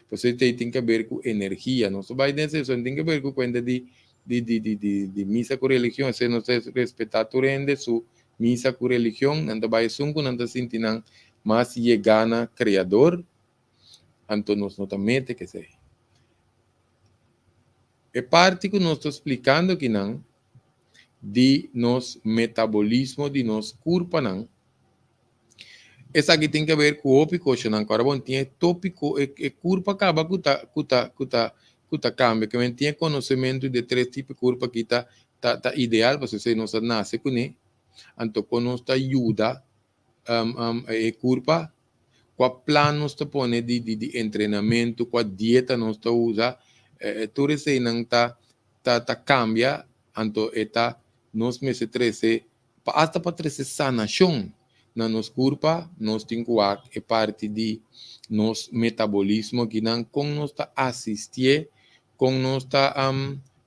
Pasobra esei tin ke ber ku energia. Nos ta bai den esei, pasobra tin ke ber ku kuenta di di di di di di misa ku religion. Esei nos ta respetá tur hende su misa ku religion. Nan ta bai esun ku nan ta sinti nan mas yegá na Kreador. Anto nos no ta mete ku esei. E parti ku nos ta splikando akinan di nos metabolismo di nos kurpanan. Esaki tin ke ber ku hopi koshonan ku ora bo tin e topiko e e kurpa kaba ku ta ku ta ku ta ku ta kambia ke men tin e konosementu di e tres tipo di kurpa ki ta ta ta ideal pasobra esei nos a nase kuné anto kon nos ta yuda e kurpa. Kua plan nos ta pone di entrenamentu, kua dieta nos ta usa, tur eseinan ta kambia, anto e ta nos mester trese, pa asta pa trese sanashon na nos kurpa, nos tin ku wak e parti di nos metabolismo akinan, kon nos ta asistié, kon nos ta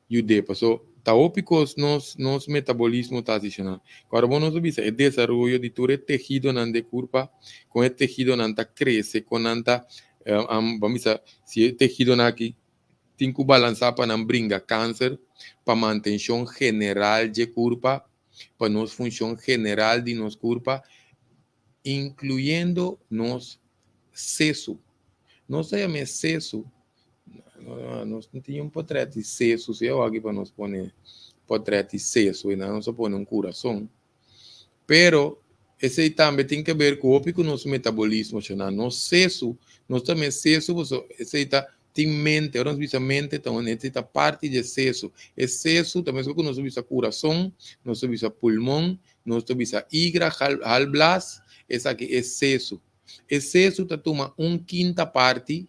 yud'é. Paso ta hopi kos nos metabolismo ta asistioná. Ku ora bo nos a bisa e desaroyo di tur e tehidonan di e kurpa, kon e tehidonan ta krese, kon nan ta, bo bisa si e tehidonan aki tin ku balansá pa nan bringa kanser, pa mantenshon general dje kurpa, pa nos funshon general di nos kurpa, inkluyendo nos sesu. Nos ta yama e sesu, nos no tin un potrèt di sesu, si awor pa nos pone potrèt di sesu, i nan nos a pone un kurason. Pero esei tambe tin ke ber ku hopi ku nos metabolismo, shona. Nos sesu, nos ta yama e sesu, pasobra esei ta tin mente, ora nos bisa mente ta un esei ta parti di e sesu. E sesu ta meskos ku nos ta bisa kurason, nos ta bisa pulmon, nos ta bisa igra, halblas, esaki e sesu. E sesu ta tuma un kinta parti,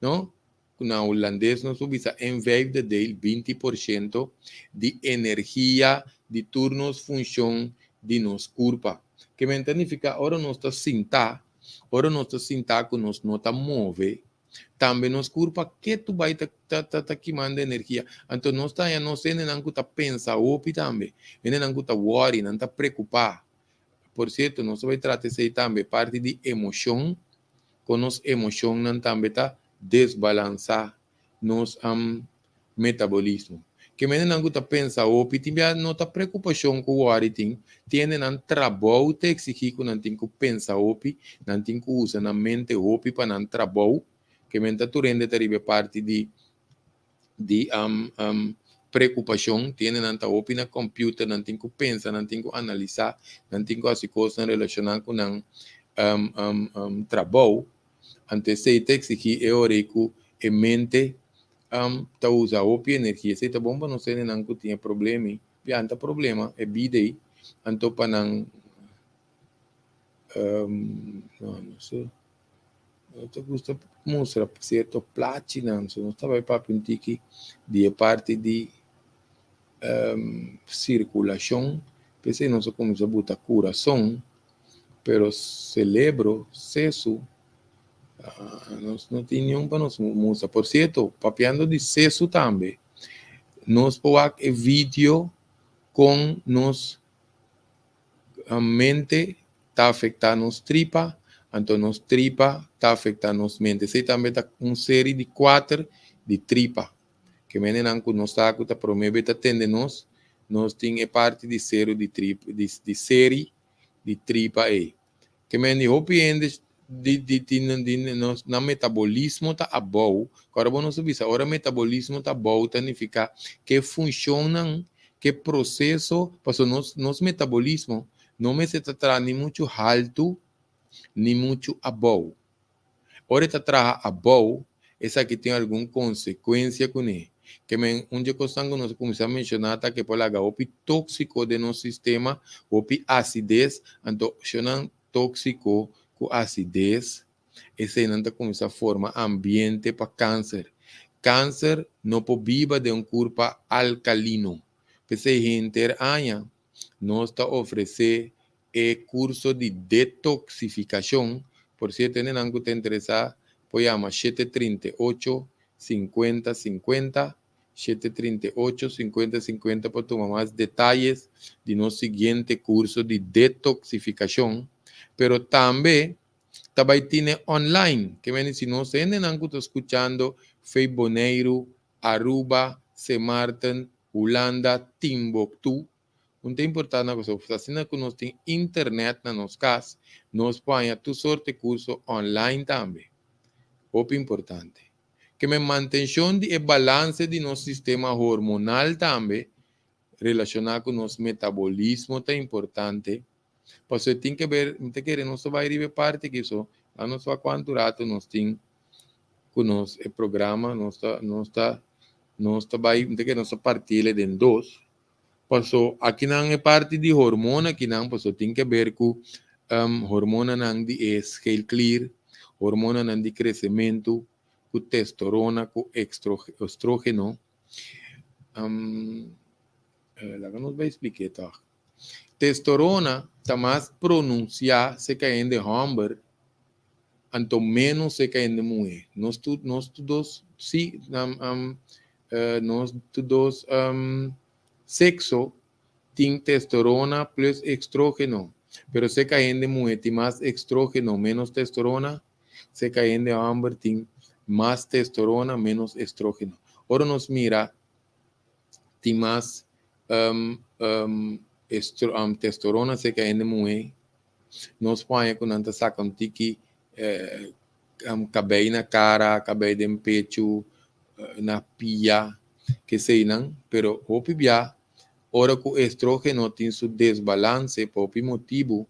no? Ku na hulandes nos por bisa een vijfde deel, 20%, di energia di tur nos funshon di nos kurpa. Ke men ta nifiká ora nos ta sintá, ora nos ta sintá ku nos no ta move, tambe nos kurpa ketu bai ta kimando energia. Anto nos ta haña nos hendenan ku ta pensa hopi tambe, hendenan ku ta wòri, nan ta preokupá. Por sierto, nos ta bai trata esei tambe, parti di emoshon, kon nos emoshonnan tambe ta desbalansá nos metabolismo. Ke mendenan ku ta pensa hopi tin bia no ta preokupashon ku wòri tin, tin hendenan trabou ta eksigí ku nan tin ku pensa hopi, nan tin ku usa nan mente hopi pa nan trabou. Ke men ta tur hende ta riba e parti di preokupashon, tin hendenan ta hopi na computer, nan tin ku pensa, nan tin ku analisá, nan tin ku hasi kosnan relashoná ku nan trabou. Anto esei ta eksigí e ora ei ku e mente ta usa hopi energia. Esei ta bon pa nos hendenan ku tin e problema ei. Pianta problema e bida ei, anto pa nan no, no sé. No ta gusta mustra sierto plachinan, so nos ta bai papia un tiki di e parti di sirkulashon. P'esei nos a kuminsá buta kurason, pero selebro, sesu, nos no tin niun pa nos mustra. Por sierto, papiando di sesu tambe, nos por wak e video kon nos mente ta afektá nos tripa, anto nos tripa ta afektá nos mente. Esei tambe ta un seri di kuater di tripa. Ke mendenan ku nos sa ku ta promé be ta tende nos, nos tin e parti di seru di tripa, di seri di tripa ei. Ke men di hopi hende di nos nan metabolismo ta abou. Ku ora bo nos a bisa ora metabolismo ta abou ta nifiká ke funshonnan, ke proseso, pasobra nos metabolismo no mester ta traha ni muchu haltu ni muchu abou. Ora e ta traha abou, esaki tin algun konsekuensia kuné. Ke men un dje kosnan ku nos a kuminsá menshoná ta ke por laga hopi tóksiko den nos sistema, hopi asides, anto shonnan tóksiko ku asides, eseinan ta kuminsá forma ambiente pa kanser. Kanser no por biba den un kurpa alkalino. P'esei henter aña nos ta ofresé e kurso di detoksifikashon. Por sierto, hendenan ku ta interesá por yama 738 50 50, 738 50 50 pa tuma mas detayes di nos siguiente kurso di detoksifikashon. Pero tambe ta bai tine online. Ke mende si nos hendenan ku ta skuchando fei Boneiru, Aruba, Sint Maarten, Hulanda, Timbuktu, Un ta importá na kos asina ku nos tin internet na nos kas, nos por haña tur sorte kurso online tambe. Hopi importante. Ke men mantenshon di e balanse di nos sistema hormonal tambe relashoná ku nos metabolismo ta importante. Pasobra e tin ke ber, mi ta kere nos ta bai riba e parti aki so, laga nos wak kuantu ratu nos tin ku nos e programa, nos ta bai, mi ta kere nos ta partiel den dos. Paso akinan e parti di hormona akinan paso tin ke ber ku hormonanan di e schildklier. Hormonanan di kresementu ku testorona ku estrógeno. Laga nos bai splik'é tòg. Testorona ta mas pronunsiá serka hende hòmber, anto ménos serka hende muhé. Nos tur nos tur dos si nos tur dos sekso tin testorona plus estrógeno, pero serka hende muhé tin mas estrógeno ménos testorona, serka hende hòmber tin mas testorona ménos estrógeno. Ora nos mira tin mas testorona serka hende muhé, nos por haña ku nan ta saka un tiki kabei na kara, kabei den pechu, na pia, keseinan, pero hopi bia ora ku estrógeno tin su desbalanse pa hopi motibu,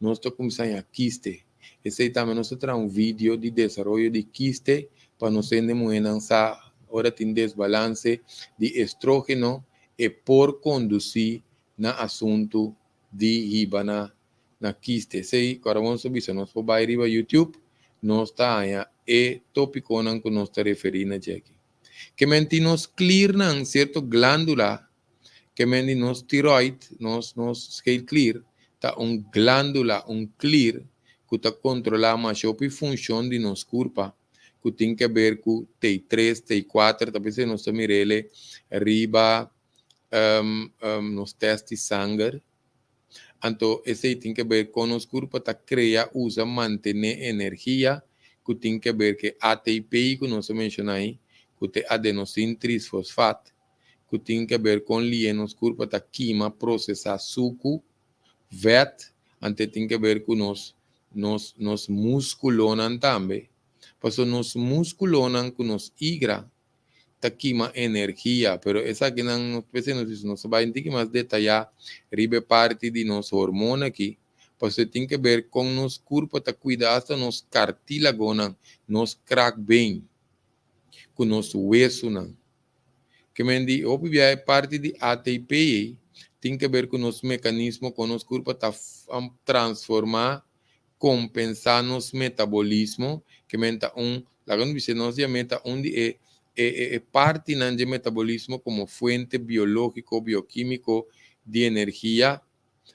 nos ta kuminsá haña kiste. Esei tambe nos ta traha un video di desaroyo di kiste pa nos hende muhénan sa ora tin desbalanse di estrógeno e por kondusí na asuntu di hiba na na kiste. Esei ku Aramon ta bisa nos por bai riba YouTube nos ta haña e tópikonan ku nos ta referí na dje aki. Ke men tin nos klirnan, sierto glándula Ke men di nos tiroid, nos nos schildklier, ta un glándula, un klier, ku ta kontrolá mashopi funshon di nos kurpa, ku tin ke ber ku T tres, T kuater, ta p'esei nos ta mir'ele riba nos tèst di sanger. Anto esei tin ke ber kon nos kurpa ta krea, usa, mantené energia, ku tin ke ber ku e ATP ku nos a menshoná ei, ku ta e adenosin trisfosfat. Ku tin ke ber kon lie nos kurpa ta kima, prosesá suku, vèt, ante tin ke ber ku nos nos nos múskulonan tambe. Pasobra nos múskulonan ku nos igra ta kima energia, pero esakinan nos p'esei nos bisa nos ta bai un tiki mas detayá riba e parti di nos hormona aki, pasobra tin ke ber kon nos kurpa ta kuida asta nos kartílagonan, nos kraakbeen ku nos wesunan. Ke men di hopi bia e parti di ATP ei tin ke ber ku nos mekanismo kon nos kurpa ta transformá, kompensá nos metabolismo, ke men ta un, laga nos bisa nos yam'é ta un di e e e partinan dje metabolismo komo fuente biológiko, biokímiko di energia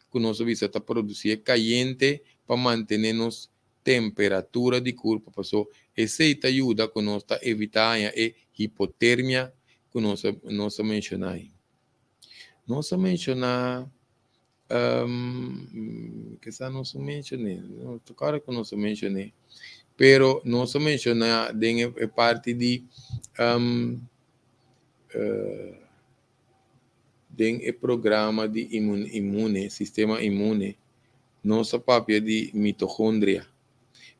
ku nos a bisa ta produsí e kayente pa mantené nos temperatura di kurpa paso esei ta yuda ku nos ta evitá haña e hipotermia ku nos a nos a menshoná ei. Nos a menshoná kesa nos a menshoné no ta kòrda ku nos a menshoné pero nos a menshoná den e parti di Den e programa di inmune, sistema inmune, nos a papia di mitogondria.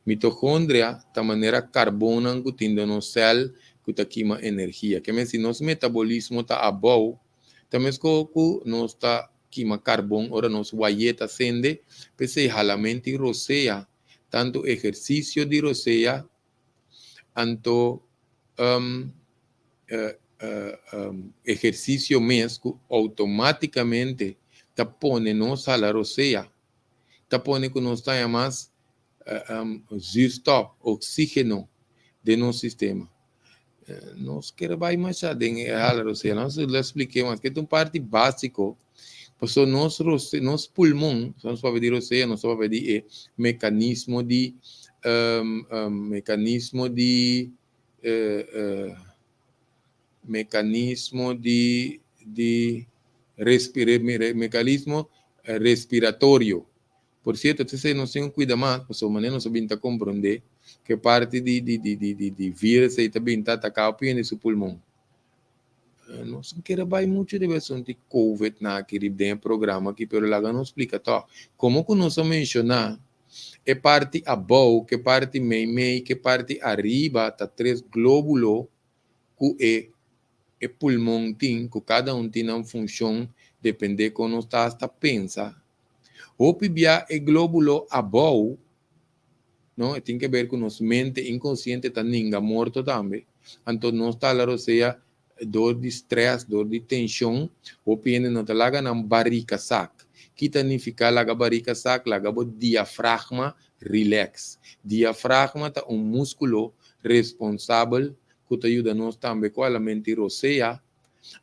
Mitogondria ta manera karbonnan ku tin den nos sèl ku ta kima energia. Ke men si nos metabolismo ta abou, ta meskos ku nos ta kima karbon ora nos wayé ta sende, p'esei halament di rosea, tantu ehersisio di rosea, anto ehersisio mes ku outomátikamente ta pone nos hala rosea, ta pone ku nos ta haña mas zuurstof, oksígeno den nos sistema. Nos kere bai masha den e hala rosea, nos lo splik'é mas, ke ta un parti básiko, pasobra nos rosea, nos pulmon, nos papia di rosea, nos ta papia di e mekanismo di mekanismo di mekanismo di di respire mekanismo respiratorio. Por sierto ta esei nos tin ku kuida mas pasobra manera nos a bin ta komprondé ku e parti di di di di di virus ei ta bin ta ataká hopi hende su pulmon. Nos no kere bai muchu riba esun di covid na aki riba den e programa aki pero laga nos splika tòg. Komo ku nos a menshoná E parti abou ku e parti meimei ku e parti ariba ta tres glóbulo ku e e pulmon tin, ku kada un tin nan funshon dependé kon nos ta hasta pensa. Hopi bia e glóbulo abou, no, e tin ke ber ku nos mente inkonsiente ta ninga morto tambe. Anto nos ta hala rosea dor di stress, dor di tenshon, hopi hende no ta laga nan barika sak. Ki ta nifiká laga barika sak? Laga bo diafragma relax. Diafragma ta un múskulo responsabel ku ta yuda nos tambe ku alamenti rosea.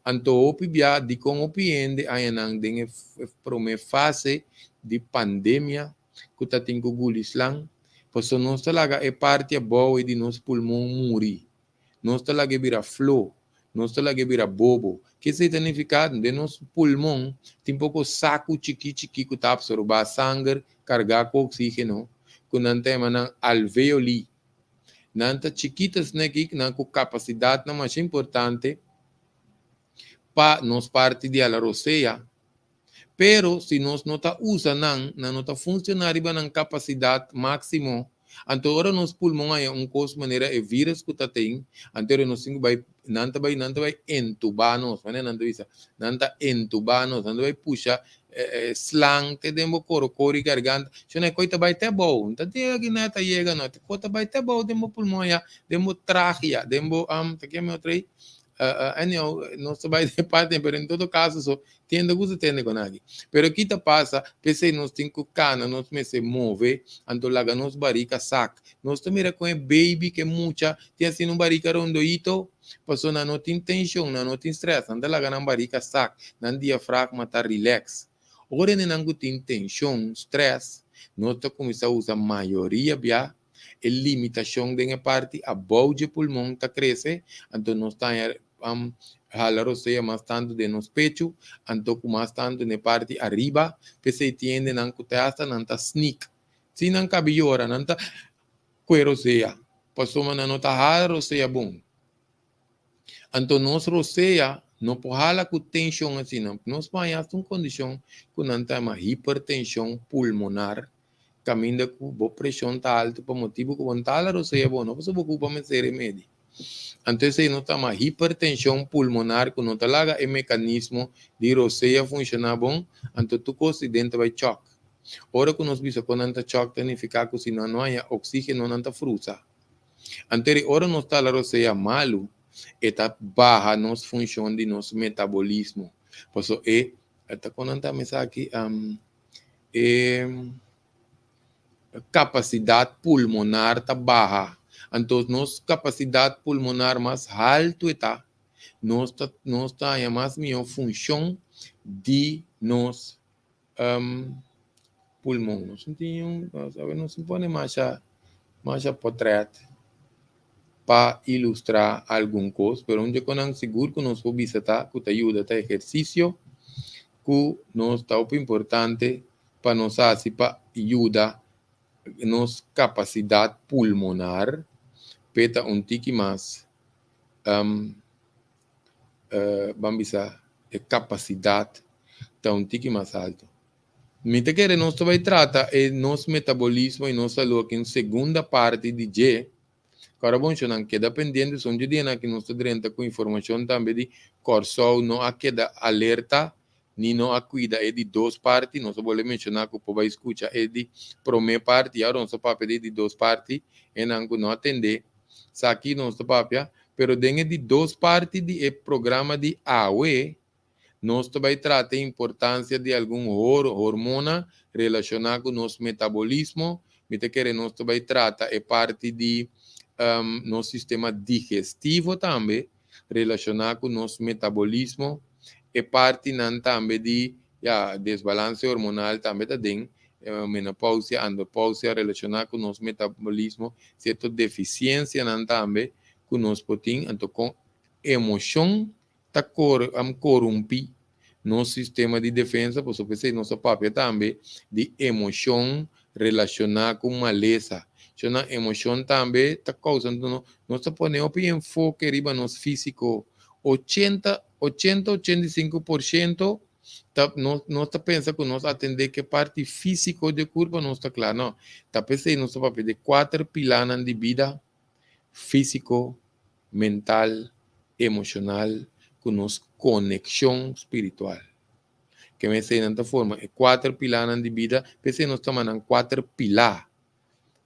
Anto hopi bia dikon hopi hende aña nan den e promé fase di pandemia ku ta tin ku guli slan? Pasobra nos ta laga e parti abou ei di nos pulmon muri. Nos ta lag'é bira flo. Nos ta lag'é bira bobo. Ke esei ta nifiká? Den nos pulmon tin poko saku chikí chikí ku ta apsorbá sanger kargá ku oksígeno, ku nan ta yama nan alveoli. Nan ta chikito snekik, nan ku kapasidatnan masha importante pa nos parti di ala rosea. Pero si nos no ta usa nan, nan no ta funciona riba nan capacidad maximo. Anto ora nos pulmon haya un cos manera e virus cu ta tin, anto ora nos tin cu bay, nan ta bay, nan ta bay entuba nos, manera nan ta bisa, nan ta entuba nos, nan ta bay pusha slang te den bo corocor y garganta, shon e coy ta bay te abou, no ta tin aki na ta yega no, e coy ta bay te abou den bo pulmon ya, den bo trachea, den bo, ta keme otro ey? Anyhow, nos ta bai den parte, pero en todo caso so tende gusta tende con aki. Pero ki ta pasa, p'esei nos tin cu cana, nos mester move, anto laga nos barica sak. Nos ta mira con e baby, cu e mucha tin asina un barica rondoito, pasobra nan no tin tension, nan no tin stress, nan ta laga nan barica sak, nan diafragma ta relax. Ora nan cu tin tension, stress, nos ta cuminsa usa mayoria bia E limitashon den e parti abou dje pulmon ta krese, anto nos ta haña hala rosea mas tantu den nos pechu, anto ku mas tantu den e parti ariba. P'esei tin hendenan ku te asta nan ta snik. Si nan kabi yora, nan ta kue rosea, pasobra nan no ta hala rosea bon. Anto nos rosea no por hala ku tenshon asina. Nos por haña asta un kondishon ku nan ta yama hipertenshon pulmonar, kaminda ku bo preshon ta altu pa motibu ku bo no ta hala rosea bon, no pasobra bo kupa mester remedi. Anto esei nos ta yama hipertenshon pulmonar ku no ta laga e mekanismo di rosea funshoná bon, anto tur kos di den ta bai chòk. Ora ku nos bisa ku nan ta chòk ta nifiká ku si nan no haña oksígeno nan ta frusa. Anto di ora nos ta la rosea malu, e ta baha nos funshon di nos metabolismo. Paso e, ta kon nan ta mesa aki, e kapasidat pulmonar ta baha. Anto nos kapasidat pulmonar mas haltu e ta, nos ta nos ta haña mas mihó funshon di nos pulmon. Nos no tin un, nos no pone masha masha potret pa ilustrá algun kos, pero un dje konan sigur ku nos por bisa ta ku ta yuda ta ehersisio ku nos ta hopi importante pa nos hasi pa yuda nos kapasidat pulmonar p'e ta un tiki mas ban bisa e kapasidat ta un tiki mas alto. Mi ta kere nos ta bai trata e nos metabolismo i nos salú aki un segunda parti di dje. Kòrda bon shownan keda pendiente son dje dianan aki nos ta drenta ku informashon tambe di Kòrsou no a keda alerta ni no a kuida e di dos parti. Nos a bolbe menshoná ku por bai skucha e di promé parti i awor nos ta papia di e di dos parti enan ku no a tende sa aki nos ta papia. Pero den e di dos parti di e programa di awe, nos ta bai trata e importansia di algun hormona relashoná ku nos metabolismo. Mi ta kere nos ta bai trata e parti di nos sistema digestivo tambe relashoná ku nos metabolismo. E partinan tambe di, ya, desbalanse hormonal tambe ta den menopausia, andropausia relashoná ku nos metabolismo, sierto defisiensianan tambe ku nos por tin, anto kon emoshon ta korumpí nos sistema di defensa, pasobra p'esei nos a papia tambe di emoshon relashoná ku malesa. Shona emoshon tambe ta kousa, anto nos ta pone hopi enfoke riba nos físiko, ochenta, ochenta, 85% ta nos ta pensa ku nos atendé ku e parti físiko di e kurpa nos ta kla. No, ta p'esei nos ta papia di kuater pilanan di bida, físiko, mental, emoshonal ku nos konekshon spiritual. Ke mester nan ta forma e kuater pilanan di bida, p'esei nos ta yama nan kuater pilá.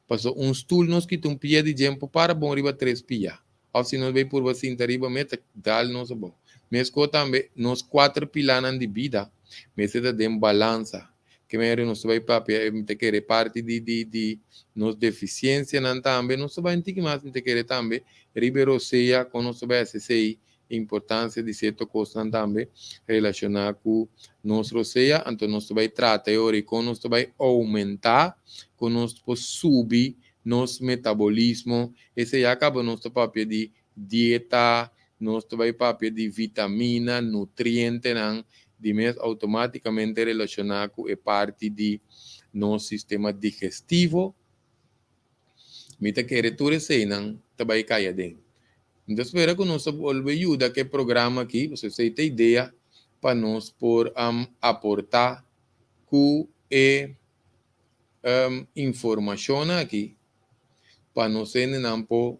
Pasobra un stul nos kita un pia di dje por para bon riba tres pia. Òf si nos bai purba sinta riba mes ta dal nos abou. Meskos tambe nos kuater pilanan di bida mester ta den balansa. Ke manera nos ta bai papia, mi ta kere parti di di di nos defisiensianan tambe. Nos ta bai un tiki mas, mi ta kere tambe riba e rosea kon nos ta bai hasi esei, importansia di sierto kosnan tambe relashoná ku nos rosea. Anto nos ta bai trata e ora i kon nos ta bai oumentá, kon nos por subi nos metabolismo. Esei ya kaba nos ta papia di dieta, nos ta bai papia di vitamina, nutrientenan, di mes automáticamente relashoná ku e parti di nos sistema digestivo. Mi ta kere tur eseinan ta bai kai aden. Mi ta spera ku nos ta bolbe yuda ku e programa aki, pasobra esei ta idea pa nos por aportá ku e informashonnan aki pa nos hendenan por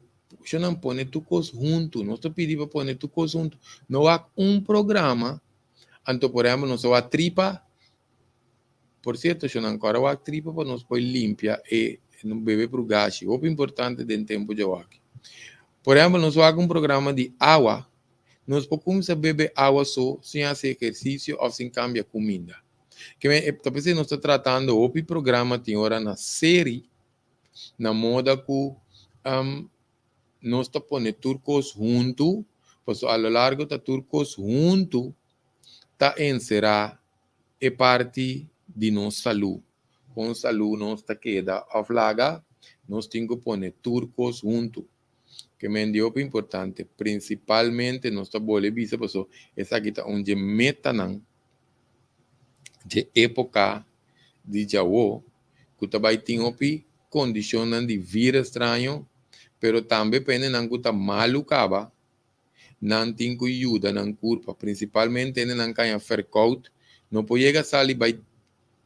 nan pone tur kos huntu. Nos ta pidi pa pone tur kos huntu. No wak un programa, anto por ehèmpel nos ta wak tripa, por sierto shonnan kòrda wak tripa pa nos por limpia e bebe prugashi, hopi importante den tempu djawaki. Por ehèmpel nos wak un programa di awa, nos por kuminsá bebe awa so sin hasi ehersisio òf sin kambia kuminda. Ke ta p'esei nos ta tratando hopi programa tin ora na seri na moda ku nos ta pone tur kos huntu, pasobra a lo largo ta tur kos huntu ta enserá e parti di nos salú. Kon salú nos ta keda òf laga, nos tin ku pone tur kos huntu. Ke men di hopi importante, prinsipalmente nos ta bole bisa pasobra esaki ta un dje metanan dje époka di djawo ku ta bai tin hopi kondishonnan di vira straño, pero tambe pa hendenan ku ta malu kaba, nan tin ku yuda nan kurpa, prinsipalmente hendenan kaña fèrkout, no por yega sali bai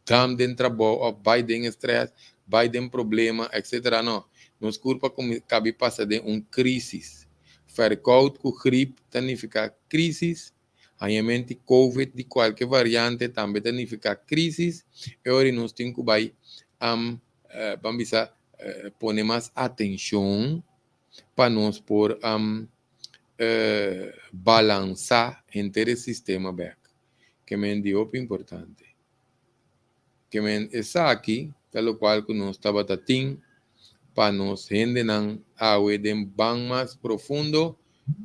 dam den trabou òf bai den estrès, bai den problema, etsetera. No, nos kurpa kabi pasa den un krísis. Fèrkout ku grip ta nifiká krísis, hañamenti covid di kualke variante tambe ta nifiká krísis, e ora nos tin ku bai ban bisa pone mas atenshon pa nos por balansá henter e sistema bèk. Ke men di hopi importante. Ke men esaki ta lokual ku nos tabata tin pa nos hendenan awe den ban mas profundo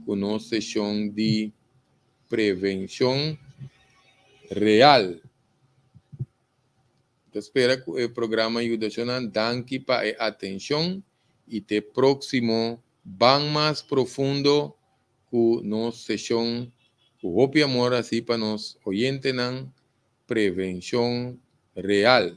ku nos seshon di prevenshon real. Ta spera ku e programa yuda shonnan. Danki pa e atenshon i te próksimo Ban Mas Profundo ku nos seshon ku hopi amor hasi pa nos oyentenan, Prevenshon Real.